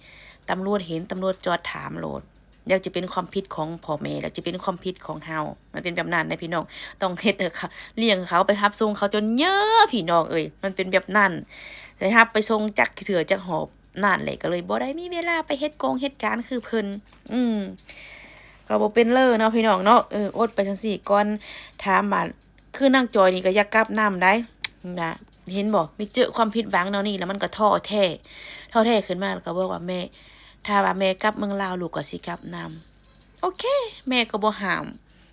ຕຳຫຼວດເຫັນ ຕຳຫຼວດຈອດຖາມໂລດ. ແລ້ວຈະເປັນຄວາມຜິດຂອງພໍ່ແມ່ ແລ້ວຈະເປັນຄວາມຜິດຂອງເຮົາ. ມັນເປັນແບບນັ້ນນະພີ່ນ້ອງ. ຕ້ອງເຮັດໃຫ້ເຂົາ ລ້ຽງເຂົາ ໄປຮັບສົ່ງເຂົາຈົນເຍີພີ່ນ້ອງເອີຍ ມັນເປັນແບບນັ້ນ. ໄດ້ຮັບໄປສົ່ງຈັກເທື່ອຈັກຮອບ ນັ້ນແຫຼະ ກໍເລີຍບໍ່ໄດ້ມີເວລາໄປເຮັດກອງເຮັດການຄືເພິ່ນ. ອືມ ກໍບໍ່ເປັນເລີເນາະພີ່ນ້ອງເນາະ. ເອີ ອົດໄປຈັ່ງຊີ້ກ່ອນ. ຖາມວ່າ ຄືນາງຈອຍນີ້ກໍຢາກກັບນຳໄດ໋ນະ ເຫັນບໍ່? ມີເຈີຄວາມຜິດຫວັງແນວນີ້ແລ້ວ ມັນກໍທໍ້ແທ້ ທໍ້ແທ້ຂຶ້ນມາ ແລ້ວກໍບອກວ່າ ແມ່ ຖ້າວ່າແມ່ກັບເມືອງລາວ ລູກກໍຊິກັບນຳ. ໂອເຄ ແມ່ກໍບໍ່ຫ້າມ.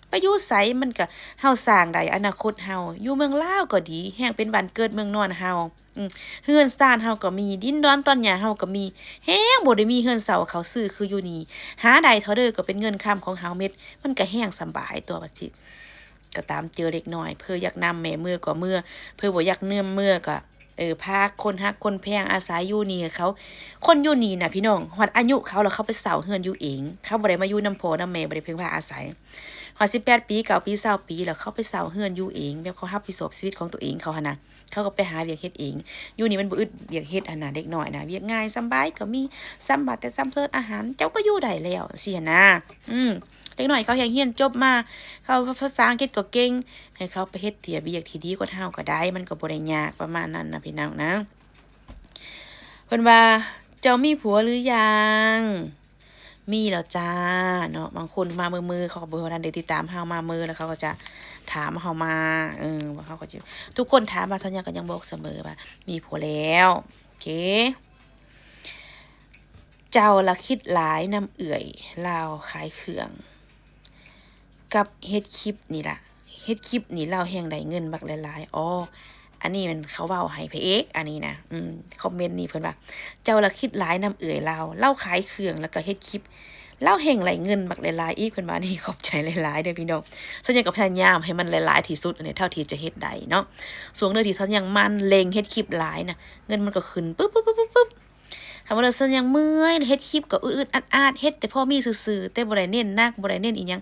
ໄປຢູ່ໃສມັນກະ ເຮົາສ້າງໄດ້ອະນາຄົດເຮົາ. ຢູ່ເມືອງລາວກໍດີ ແຮ່ງເປັນບ້ານເກີດເມືອງນອນເຮົາ. ອືມ ເຮືອນຊານເຮົາກໍມີ ດິນດອນຕອນຫຍ້າເຮົາກໍມີ ແຮ່ງບໍ່ໄດ້ມີເຮືອນເຊົ່າເຂົາຊື້ຄືຢູ່ນີ້. ຫາໄດ້ເທົ່າໃດກໍເປັນເງິນຄຳຂອງເຮົາເໝິດ ມັນກະແຮ່ງສະບາຍຕົວະວ່າຊິ. ກໍຕາມເຈີເດັກນ້ອຍ ເພິ່ນຢາກນຳແມ່ເມືອກໍເມືອ ເພິ່ນບໍ່ຢາກນຳເມືອກໍ ເອີ ພາຄົນຮັກຄົນແພງອາໄສຢູ່ນີ້ໃຫ້ເຂົາ. ຄົນຢູ່ນີ້ນະພີ່ນ້ອງ ຮອດອາຍຸເຂົາແລ້ວ ເຂົາໄປເຊົ່າເຮືອນຢູ່ເອງ ເຂົາບໍ່ໄດ້ມາຢູ່ນຳພໍ່ນຳແມ່ ບໍ່ໄດ້ເພິ່ງພາອາໄສ. ຮອດສິບແປດປີ ເກົ້າປີ ຊາວປີແລ້ວ ເຂົາໄປເຊົ່າເຮືອນຢູ່ເອງ ແບບເຂົາຮັບຜິດຊອບຊີວິດຂອງຕົວເອງເຂົາຫັ້ນນະ. ເຂົາກໍໄປຫາວຽກເຮັດເອງ. ຢູ່ນີ້ມັນບໍ່ອຶດວຽກເຮັດຫັ້ນນະ ເດັກນ້ອຍນະ ວຽກງ່າຍສະບາຍກໍມີ ສຳບາດແຕ່ສຳເສີດອາຫານ ເຈົ້າກໍຢູ່ໄດ້ແລ້ວ ຊີ້ຫັ້ນນະ. ອືມ ເດັກນ້ອຍເຂົາແຮ່ງຮຽນຈົບມາ ເຂົາພາສາອັງກິດກໍເກັ່ງ ໃຫ້ເຂົາໄປເຮັດວຽກທີ່ດີກວ່າເຮົາກໍໄດ້ ມັນກໍບໍ່ໄດ້ຍາກ ປະມານນັ້ນນະພີ່ນ້ອງນະ. ເພິ່ນວ່າ ເຈົ້າມີຜົວຫຼືຍັງ? ມີແລ້ວຈ້າເນາະ. ບາງຄົນມາເມີໆ ເຂົາກໍບໍ່ທັນໄດ້ຕິດຕາມເຮົາ ມາເມີແລ້ວເຂົາກໍຈະຖາມເຮົາມາ. ເອີ ວ່າເຮົາກໍຈະ ທຸກຄົນຖາມມາ ຊາວຍາກໍຍັງບອກສະເໝີວ່າມີຜົວແລ້ວ. ໂອເຄ ເຈົ້າລະຄິດຫຼາຍນຳເອື້ອຍລາວຂາຍເຄື່ອງ ກັບເຮັດຄລິບນີ້ລະ ເຮັດຄລິບນີ້ລາວແຮ່ງໄດ້ເງິນບັກຫຼາຍໆ. ອໍ ອັນນີ້ແມ່ນເຂົາເວົ້າໃຫ້ພະເອກ ອັນນີ້ນະ. ອືມ ຄອມເມັນນີ້ເພິ່ນວ່າ ເຈົ້າລະຄິດຫຼາຍນຳເອື້ອຍລາວ ລາວຂາຍເຄື່ອງ ແລ້ວກໍເຮັດຄລິບ ລາວແຮ່ງໄດ້ເງິນບັກຫຼາຍໆອີກ ເພິ່ນວ່າ. ນີ້ຂອບໃຈຫຼາຍໆເດີພີ່ນ້ອງ. ຊາວຍາກໍພະຍາຍາມໃຫ້ມັນຫຼາຍໆທີ່ສຸດ ອັນນີ້ເທົ່າທີ່ຈະເຮັດໄດ້ເນາະ. ຊ່ວງເດີທີ່ຊາວຍາມັນເລັ່ງເຮັດຄລິບຫຼາຍນະ ເງິນມັນກໍຂຶ້ນປຶບໆໆ ຄຳວ່າເລີຍ ຊາວຍາເມື່ອຍ ເຮັດຄລິບກໍອຶດໆອັດໆ ເຮັດແຕ່ພໍມີຊື່ໆ ແຕ່ບໍ່ໄດ້ເນັ້ນໜັກ ບໍ່ໄດ້ເນັ້ນອີ່ຫຍັງ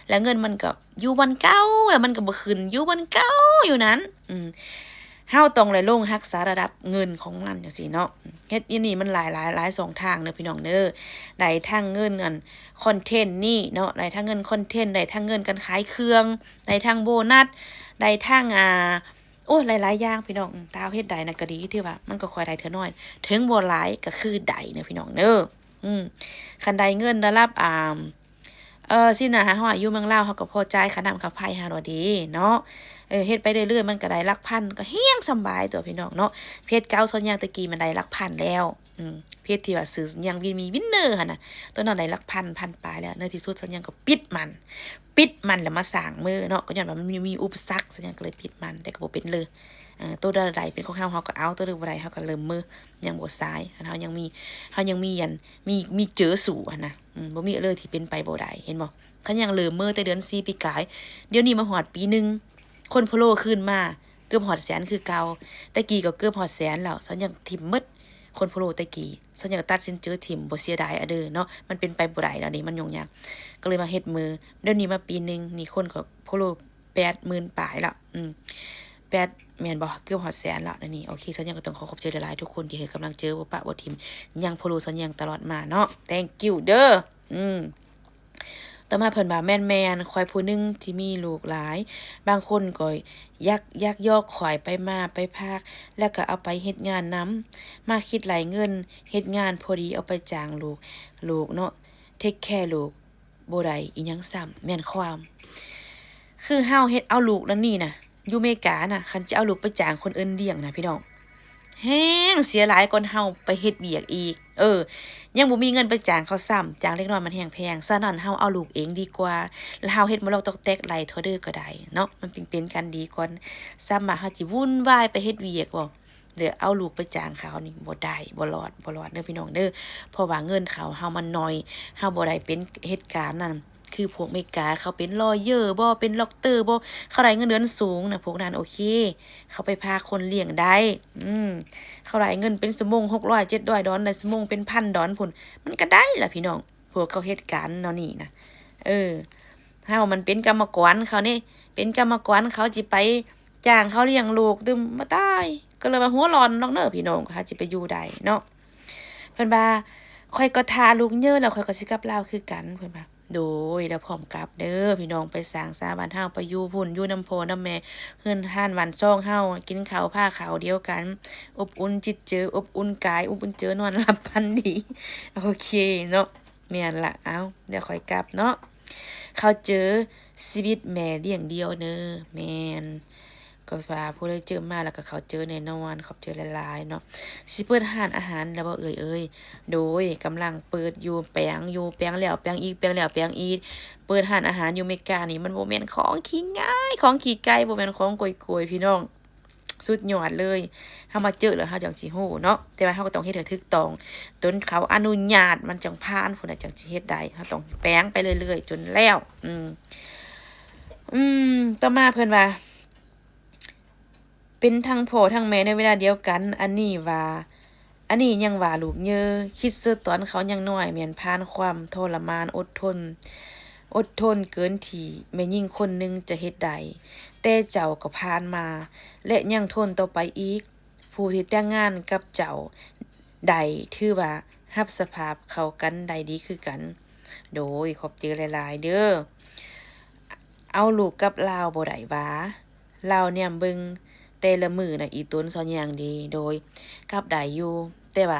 ແລ້ວເງິນມັນກໍຢູ່ບ່ອນເກົ່າ ແລ້ວມັນກໍບໍ່ຂຶ້ນ ຢູ່ບ່ອນເກົ່າຢູ່ນັ້ນ. ອືມ ເຮົາຕ້ອງໄດ້ລົງຮັກສາລະດັບເງິນຂອງມັນຈັ່ງຊີ້ເນາະ. ເຮັດຢູ່ນີ້ມັນຫຼາຍໆ ຫຼາຍຊ່ອງທາງເດີພີ່ນ້ອງເດີ. ໄດ້ທັງເງິນອັນຄອນເທັນນີ້ເນາະ ໄດ້ທັງເງິນຄອນເທັນ ໄດ້ທັງເງິນການຂາຍເຄື່ອງ ໄດ້ທັງໂບນັດ ໄດ້ທັງ ອ່າ ໂອ້ຍ ຫຼາຍໆຢ່າງພີ່ນ້ອງ. ອືມ ຖ້າເຮົາເຮັດໄດ້ນະກໍດີ ຖືວ່າມັນກໍຄ່ອຍໄດ້ເທື່ອໜ້ອຍ ເຖິງບໍ່ຫຼາຍກໍຄືໄດ້ເດີພີ່ນ້ອງເດີ. ອືມ ຄັນໄດ້ເງິນລະດັບ ອ່າ ເອີ ສີ່ຫ້າຮ້ອຍ ຢູ່ເມືອງລາວ ເຮົາກໍພໍຈ່າຍຄ່ານ້ຳຄ່າໄຟເຮົາແລ້ວເດເນາະ. ເອີ ເຮັດໄປເລື້ອຍໆ ມັນກໍໄດ້ຫຼັກພັນ ກໍແຮ່ງສະບາຍຕົວະພີ່ນ້ອງເນາະ. ເພຈເກົ່າຊາວຍາແຕ່ກີ້ມັນໄດ້ຫຼັກພັນແລ້ວ ອືມ ເພຈທີ່ວ່າຊື່ຫຍັງ ວິນມີ ວິນເນີຫັ້ນນະ ຕອນນັ້ນໄດ້ຫຼັກພັນ ພັນປາຍແລ້ວ. ໃນທີ່ສຸດສາວແຍງກໍປິດມັນ ປິດມັນແລ້ວມາສ້າງເມີເນາະ ກໍຍ້ອນວ່າມັນມີ ມີອຸປະສັກ ສາວແຍງກໍເລີຍປິດມັນ ແຕ່ກໍບໍ່ເປັນເລີຍ. ເອີ ໂຕໃດເປັນຂອງເຮົາ ເຮົາກໍເອົາ ໂຕໃດບໍ່ໄດ້ ເຮົາກໍເລີ່ມເມີ ຍັງບໍ່ສາຍ ຄັນເຮົາຍັງມີ ເຮົາຍັງມີອັນ ມີ ມີເຈີສູ່ຫັ້ນນະ. ອືມ ບໍ່ມີເລີຍທີ່ເປັນໄປບໍ່ໄດ້ ເຫັນບໍ່? ຄັນຍັງເລີ່ມເມີແຕ່ເດືອນສີ່ປີກາຍ ດຽວນີ້ມາຮອດປີໜຶ່ງ ຄົນຟອລໂລຄືນມາເກືອບຮອດແສນຄືເກົ່າ. ແຕ່ກີ້ກໍເກືອບຮອດແສນແລ້ວ ສາວແຍງຖິ້ມໝົດ ຄົນຟອລໂລແຕ່ກີ້ ສາວແຍງກໍຕັດສິນໃຈຖິ້ມ ບໍ່ເສຍດາຍອະເດີເນາະ ມັນເປັນໄປບໍ່ໄດ້ແລ້ວນີ້ ມັນຫຍຸ້ງຍາກ ກໍເລີຍມາເຮັດເມີ. ດຽວນີ້ມາປີໜຶ່ງນີ້ ຄົນກໍຟອລໂລແປດໝື່ນປາຍແລ້ວ ອືມ ແປດ ແມ່ນບໍ່ ເກືອບຮອດແສນແລ້ວນີ້. ໂອເຄ ສາວແຍງກໍຕ້ອງຂໍຂອບໃຈຫຼາຍໆ ທຸກຄົນທີ່ໃຫ້ກຳລັງໃຈ ບໍ່ປະບໍ່ຖິ້ມ ຍັງຟອລໂລສາວແຍງຕະຫຼອດມາເນາະ thank you ເດີ. ອືມ ຕໍ່ມາເພິ່ນວ່າ ແມ່ນໆ ຂ້ອຍຜູ້ໜຶ່ງທີ່ມີລູກຫຼາຍ ບາງຄົນກໍຍັກ ຍັກຢອກຂ້ອຍໄປມາໄປພາກ ແລ້ວກໍເອົາໄປເຮັດງານນຳ ມາຄິດໄລ່ເງິນເຮັດງານ ພໍດີເອົາໄປຈ້າງລູກ ລູກເນາະ ເທກແຄລູກ ບໍ່ໄດ້ອີ່ຫຍັງຊ້ຳ. ແມ່ນຄວາມ ຄືເຮົາເຮັດເອົາລູກນັ້ນນີ້ນະ ຢູ່ເມການະ ຄັນຈະເອົາລູກໄປຈ້າງຄົນອື່ນລ້ຽງນະ ພີ່ນ້ອງ ແຮງເສຍຫຼາຍກ່ອນເຮົາໄປເຮັດວຽກອີກ. ເອີ ຍັງບໍ່ມີເງິນໄປຈ້າງເຂົາຊ້ຳ ຈ້າງເດັກນ້ອຍມັນແຮງແພງ. ສະນັ້ນເຮົາເອົາລູກເອງດີກວ່າ ແລ້ວເຮົາເຮັດມາລອກຕອກແຕກໄລ່ເທົ່າເດີກໍໄດ້ເນາະ ມັນຈຶ່ງເປັນກັນດີກ່ອນ. ສ່ຳວ່າເຮົາຊິວຸ່ນວາຍໄປເຮັດວຽກບໍ່ ແລ້ວເອົາລູກໄປຈ້າງເຂົານີ້ ບໍ່ໄດ້ ບໍ່ລອດ ບໍ່ລອດເດີພີ່ນ້ອງເດີ ເພາະວ່າເງິນເຂົາ ເຮົາມັນໜ້ອຍ ເຮົາບໍ່ໄດ້ເປັນເຫດການນັ້ນ ຄືພວກເມກາ ເຂົາເປັນລອເຢີບໍ ເປັນດັອກເຕີບໍ ເຂົາໄດ້ເງິນເດືອນສູງນະ ພວກນັ້ນໂອເຄ ເຂົາໄປພາຄົນລ້ຽງໄດ້ ອືມ ເຂົາໄດ້ເງິນເປັນຊົ່ວໂມງຫົກຮ້ອຍເຈັດຮ້ອຍດອນ ໄດ້ຊົ່ວໂມງເປັນພັນດອນພຸ້ນ ມັນກໍໄດ້ລະພີ່ນ້ອງ ພວກເຂົາເຮັດການແນວນີ້ນະ ເອີ ເຮົາມັນເປັນກຳມະກອນເຂົານີ້ ເປັນກຳມະກອນເຂົາ ຊິໄປຈ້າງເຂົາລ້ຽງລູກຕື່ມ ບໍ່ຕາຍ ກໍເລີຍວ່າຫົວຮ້ອນດອກເນີພີ່ນ້ອງ ຖ້າຊິໄປຢູ່ໄດ້ເນາະ. ເພິ່ນວ່າ ຂ້ອຍກໍຖ້າລູກເຍີແລ້ວ ຂ້ອຍກໍຊິກັບລາວຄືກັນ ເພິ່ນວ່າ ໂດຍ ແລ້ວພ້ອມກັບເດີພີ່ນ້ອງ ໄປສ້າງສາບ້ານເຮົາ ໄປຢູ່ພຸ້ນ ຢູ່ນຳພໍ່ນຳແມ່ ເຮືອນຮ້ານບ້ານຊ່ອງເຮົາ ກິນເຂົ້າພາເຂົ້າດຽວກັນ ອົບອຸ່ນຈິດເຈີ ອົບອຸ່ນກາຍ ອົບອຸ່ນເຈີ ນອນຫຼັບຝັນດີ ໂອເຄເນາະ. ແມ່ນລະ ເອົ້າ ດຽວຂ້ອຍກັບເນາະ ເຂົ້າເຈີຊີວິດແມ່ລ້ຽງດ່ຽວເນີ ແມ່ນ ກໍວ່າຜູ້ໃດເຈີມາແລ້ວກໍເຂົ້າເຈີແນ່ນອນ ຂອບໃຈຫຼາຍໆເນາະ. ຊິເປີດຮ້ານອາຫານແລ້ວບໍ່ເອີຍເອີຍ? ໂດຍ ກຳລັງເປີດຢູ່ ແປງຢູ່ ແປງແລ້ວແປງອີກ ແປງແລ້ວແປງອີກ. ເປີດຮ້ານອາຫານຢູ່ເມການີ້ ມັນບໍ່ແມ່ນຂອງຂີ້ງ່າຍ ຂອງຂີ້ໄກ່ ບໍ່ແມ່ນຂອງໂກຍໆ ພີ່ນ້ອງ ສຸດຍອດເລີຍ ເຮົາມາເຈີແລ້ວເຮົາຈັ່ງຊິຮູ້ເນາະ ແຕ່ວ່າເຮົາກໍຕ້ອງເຮັດໃຫ້ຖືກຕ້ອງ ຈົນເຂົາອະນຸຍາດ ມັນຈັ່ງຜ່ານພຸ້ນນະ ຈັ່ງຊິເຮັດໄດ້ ເຮົາຕ້ອງແປງໄປເລື້ອຍໆ ຈົນແລ້ວ. ອືມ ອືມ ຕໍ່ມາເພິ່ນວ່າ ເປັນທັງພໍ່ທັງແມ່ໃນເວລາດຽວກັນ ອັນນີ້ວ່າ ອັນນີ້ຍັງວ່າລູກເຍີ ຄິດເສີດຕອນເຂົາຍັງນ້ອຍ ແມ່ນຜ່ານຄວາມທໍລະມານ ອົດທົນ ອົດທົນເກີນທີ່ແມ່ຍິງຄົນໜຶ່ງຈະເຮັດໄດ້ ແຕ່ເຈົ້າກໍຜ່ານມາ ແລະ ຍັງທົນຕໍ່ໄປອີກ. ຜູ້ທີ່ແຕ່ງງານກັບເຈົ້າໄດ້ ຖືວ່າຮັບສະພາບເຂົ້າກັນໄດ້ດີຄືກັນ. ໂດຍ ຂອບໃຈຫຼາຍໆເດີ. ເອົາລູກກັບລາວບໍ່ໄດ້ຫວາ? ລາວແນມເບິ່ງແຕ່ລະມື້ນະ ອີ່ຕົນຊອນຍ່າງເດ. ໂດຍ ກັບໄດ້ຢູ່ ແຕ່ວ່າ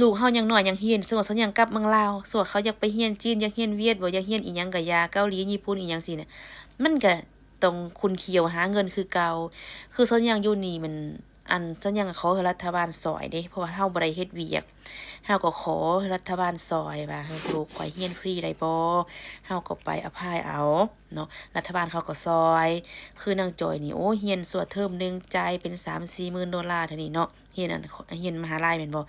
ລູກເຮົາຍັງນ້ອຍຍັງຮຽນ ສົມມຸດຊອນຍ່າງກັບເມືອງລາວ ສົມມຸດເຂົາຢາກໄປຮຽນຈີນ ຢາກຮຽນຫວຽດບໍ ຢາກຮຽນອີ່ຫຍັງກະຢ່າ ເກົາຫຼີ ຍີ່ປຸ່ນ ອີ່ຫຍັງຊີ້ນະ ມັນກະຕ້ອງຂຸ້ນຂຽວຫາເງິນຄືເກົ່າ. ຄືຊອນຍ່າງຢູ່ນີ້ມັນ ອັນ ຊອນຍ່າງກໍຂໍໃຫ້ລັດຖະບານຊ່ອຍເດ້ ເພາະວ່າເຮົາບໍ່ໄດ້ເຮັດວຽກ ເຮົາກໍຂໍໃຫ້ລັດຖະບານຊ່ອຍວ່າ ເອີ ລູກຂ້ອຍຮຽນຟຣີໄດ້ບໍ່? ເຮົາກໍໄປອາພາຍເອົາເນາະ ລັດຖະບານເຂົາກໍຊ່ອຍ. ຄືນາງຈອຍນີ້ ໂອ້ ຮຽນຊົ່ວເທີມໜຶ່ງຈ່າຍເປັນສາມສີ່ໝື່ນໂດລາເທົ່ານີ້ເນາະ ຮຽນອັນ ຮຽນມະຫາໄລແມ່ນບໍ່?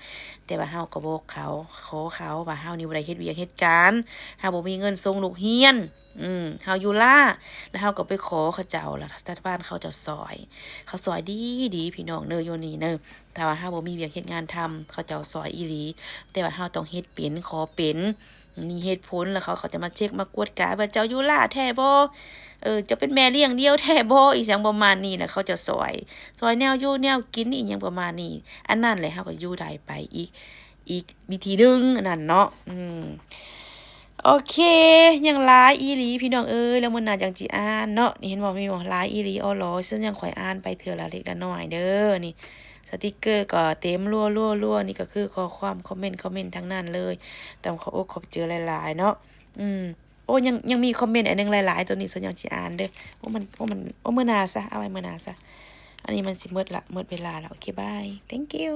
ແຕ່ວ່າເຮົາກໍບອກເຂົາ ຂໍເຂົາວ່າເຮົານີ້ບໍ່ໄດ້ເຮັດວຽກເຮັດການ ເຮົາບໍ່ມີເງິນສົ່ງລູກຮຽນ. ອືມ ເຮົາຢູ່ລ້າ ແລ້ວເຮົາກໍໄປຂໍເຂົາເຈົ້າ ແລ້ວລັດຖະບານເຂົາເຈົ້າຊ່ອຍ ເຂົາຊ່ອຍດີໆ ພີ່ນ້ອງເນີ ຢູ່ນີ້ເນີ. ຖ້າວ່າເຮົາບໍ່ມີວຽກເຮັດງານທຳ ເຂົາເຈົ້າຊ່ອຍອີ່ຫຼີ ແຕ່ວ່າເຮົາຕ້ອງເຮັດເປັນ ຂໍເປັນ ມີເຫດຜົນ ແລ້ວເຂົາກໍຈະມາເຊັກມາກວດກາວ່າ ເຈົ້າຢູ່ລ້າແທ້ບໍ່? ເອີ ເຈົ້າເປັນແມ່ລ້ຽງດ່ຽວແທ້ບໍ່? ອີ່ຫຍັງປະມານນີ້ ແລ້ວເຂົາຈະຊ່ອຍ ຊ່ອຍແນວຢູ່ແນວກິນ ອີ່ຫຍັງປະມານນີ້. ອັນນັ້ນແຫຼະ ເຮົາກໍຢູ່ໄດ້ໄປອີກ ອີກວິທີໜຶ່ງ ອັນນັ້ນເນາະ. ອືມ ໂອເຄ ຍັງຫຼາຍອີ່ຫຼີພີ່ນ້ອງເອີຍ ແລ້ວມື້ໜ້າຈັ່ງຊິອ່ານເນາະ. ນີ້ເຫັນບໍ່ ມີບໍ່ ຫຼາຍອີ່ຫຼີ ອໍຫຼໍ ຊະຍັງຂ້ອຍອ່ານໄປເທື່ອລະເລັກລະນ້ອຍເດີ. ນີ້ສະຕິກເກີກໍເຕັມ ລັວໆໆ ນີ້ກໍຄືຂໍ້ຄວາມ ຄອມເມັນ ຄອມເມັນທັງນັ້ນເລີຍ ຕ້ອງຂອບອົກຂອບໃຈຫຼາຍໆເນາະ. ອືມ ໂອ້ ຍັງ ຍັງມີຄອມເມັນອັນໜຶ່ງຫຼາຍໆ ໂຕນີ້ຊະຍັງຊິອ່ານເດີ. ໂອ້ ມັນ ໂອ້ ມັນ ໂອ້ ມື້ໜ້າຊະ ເອົາໄວ້ມື້ໜ້າຊະ ອັນນີ້ມັນຊິໝົດລະ ໝົດເວລາລະ. ໂອເຄ ບາຍ thank you.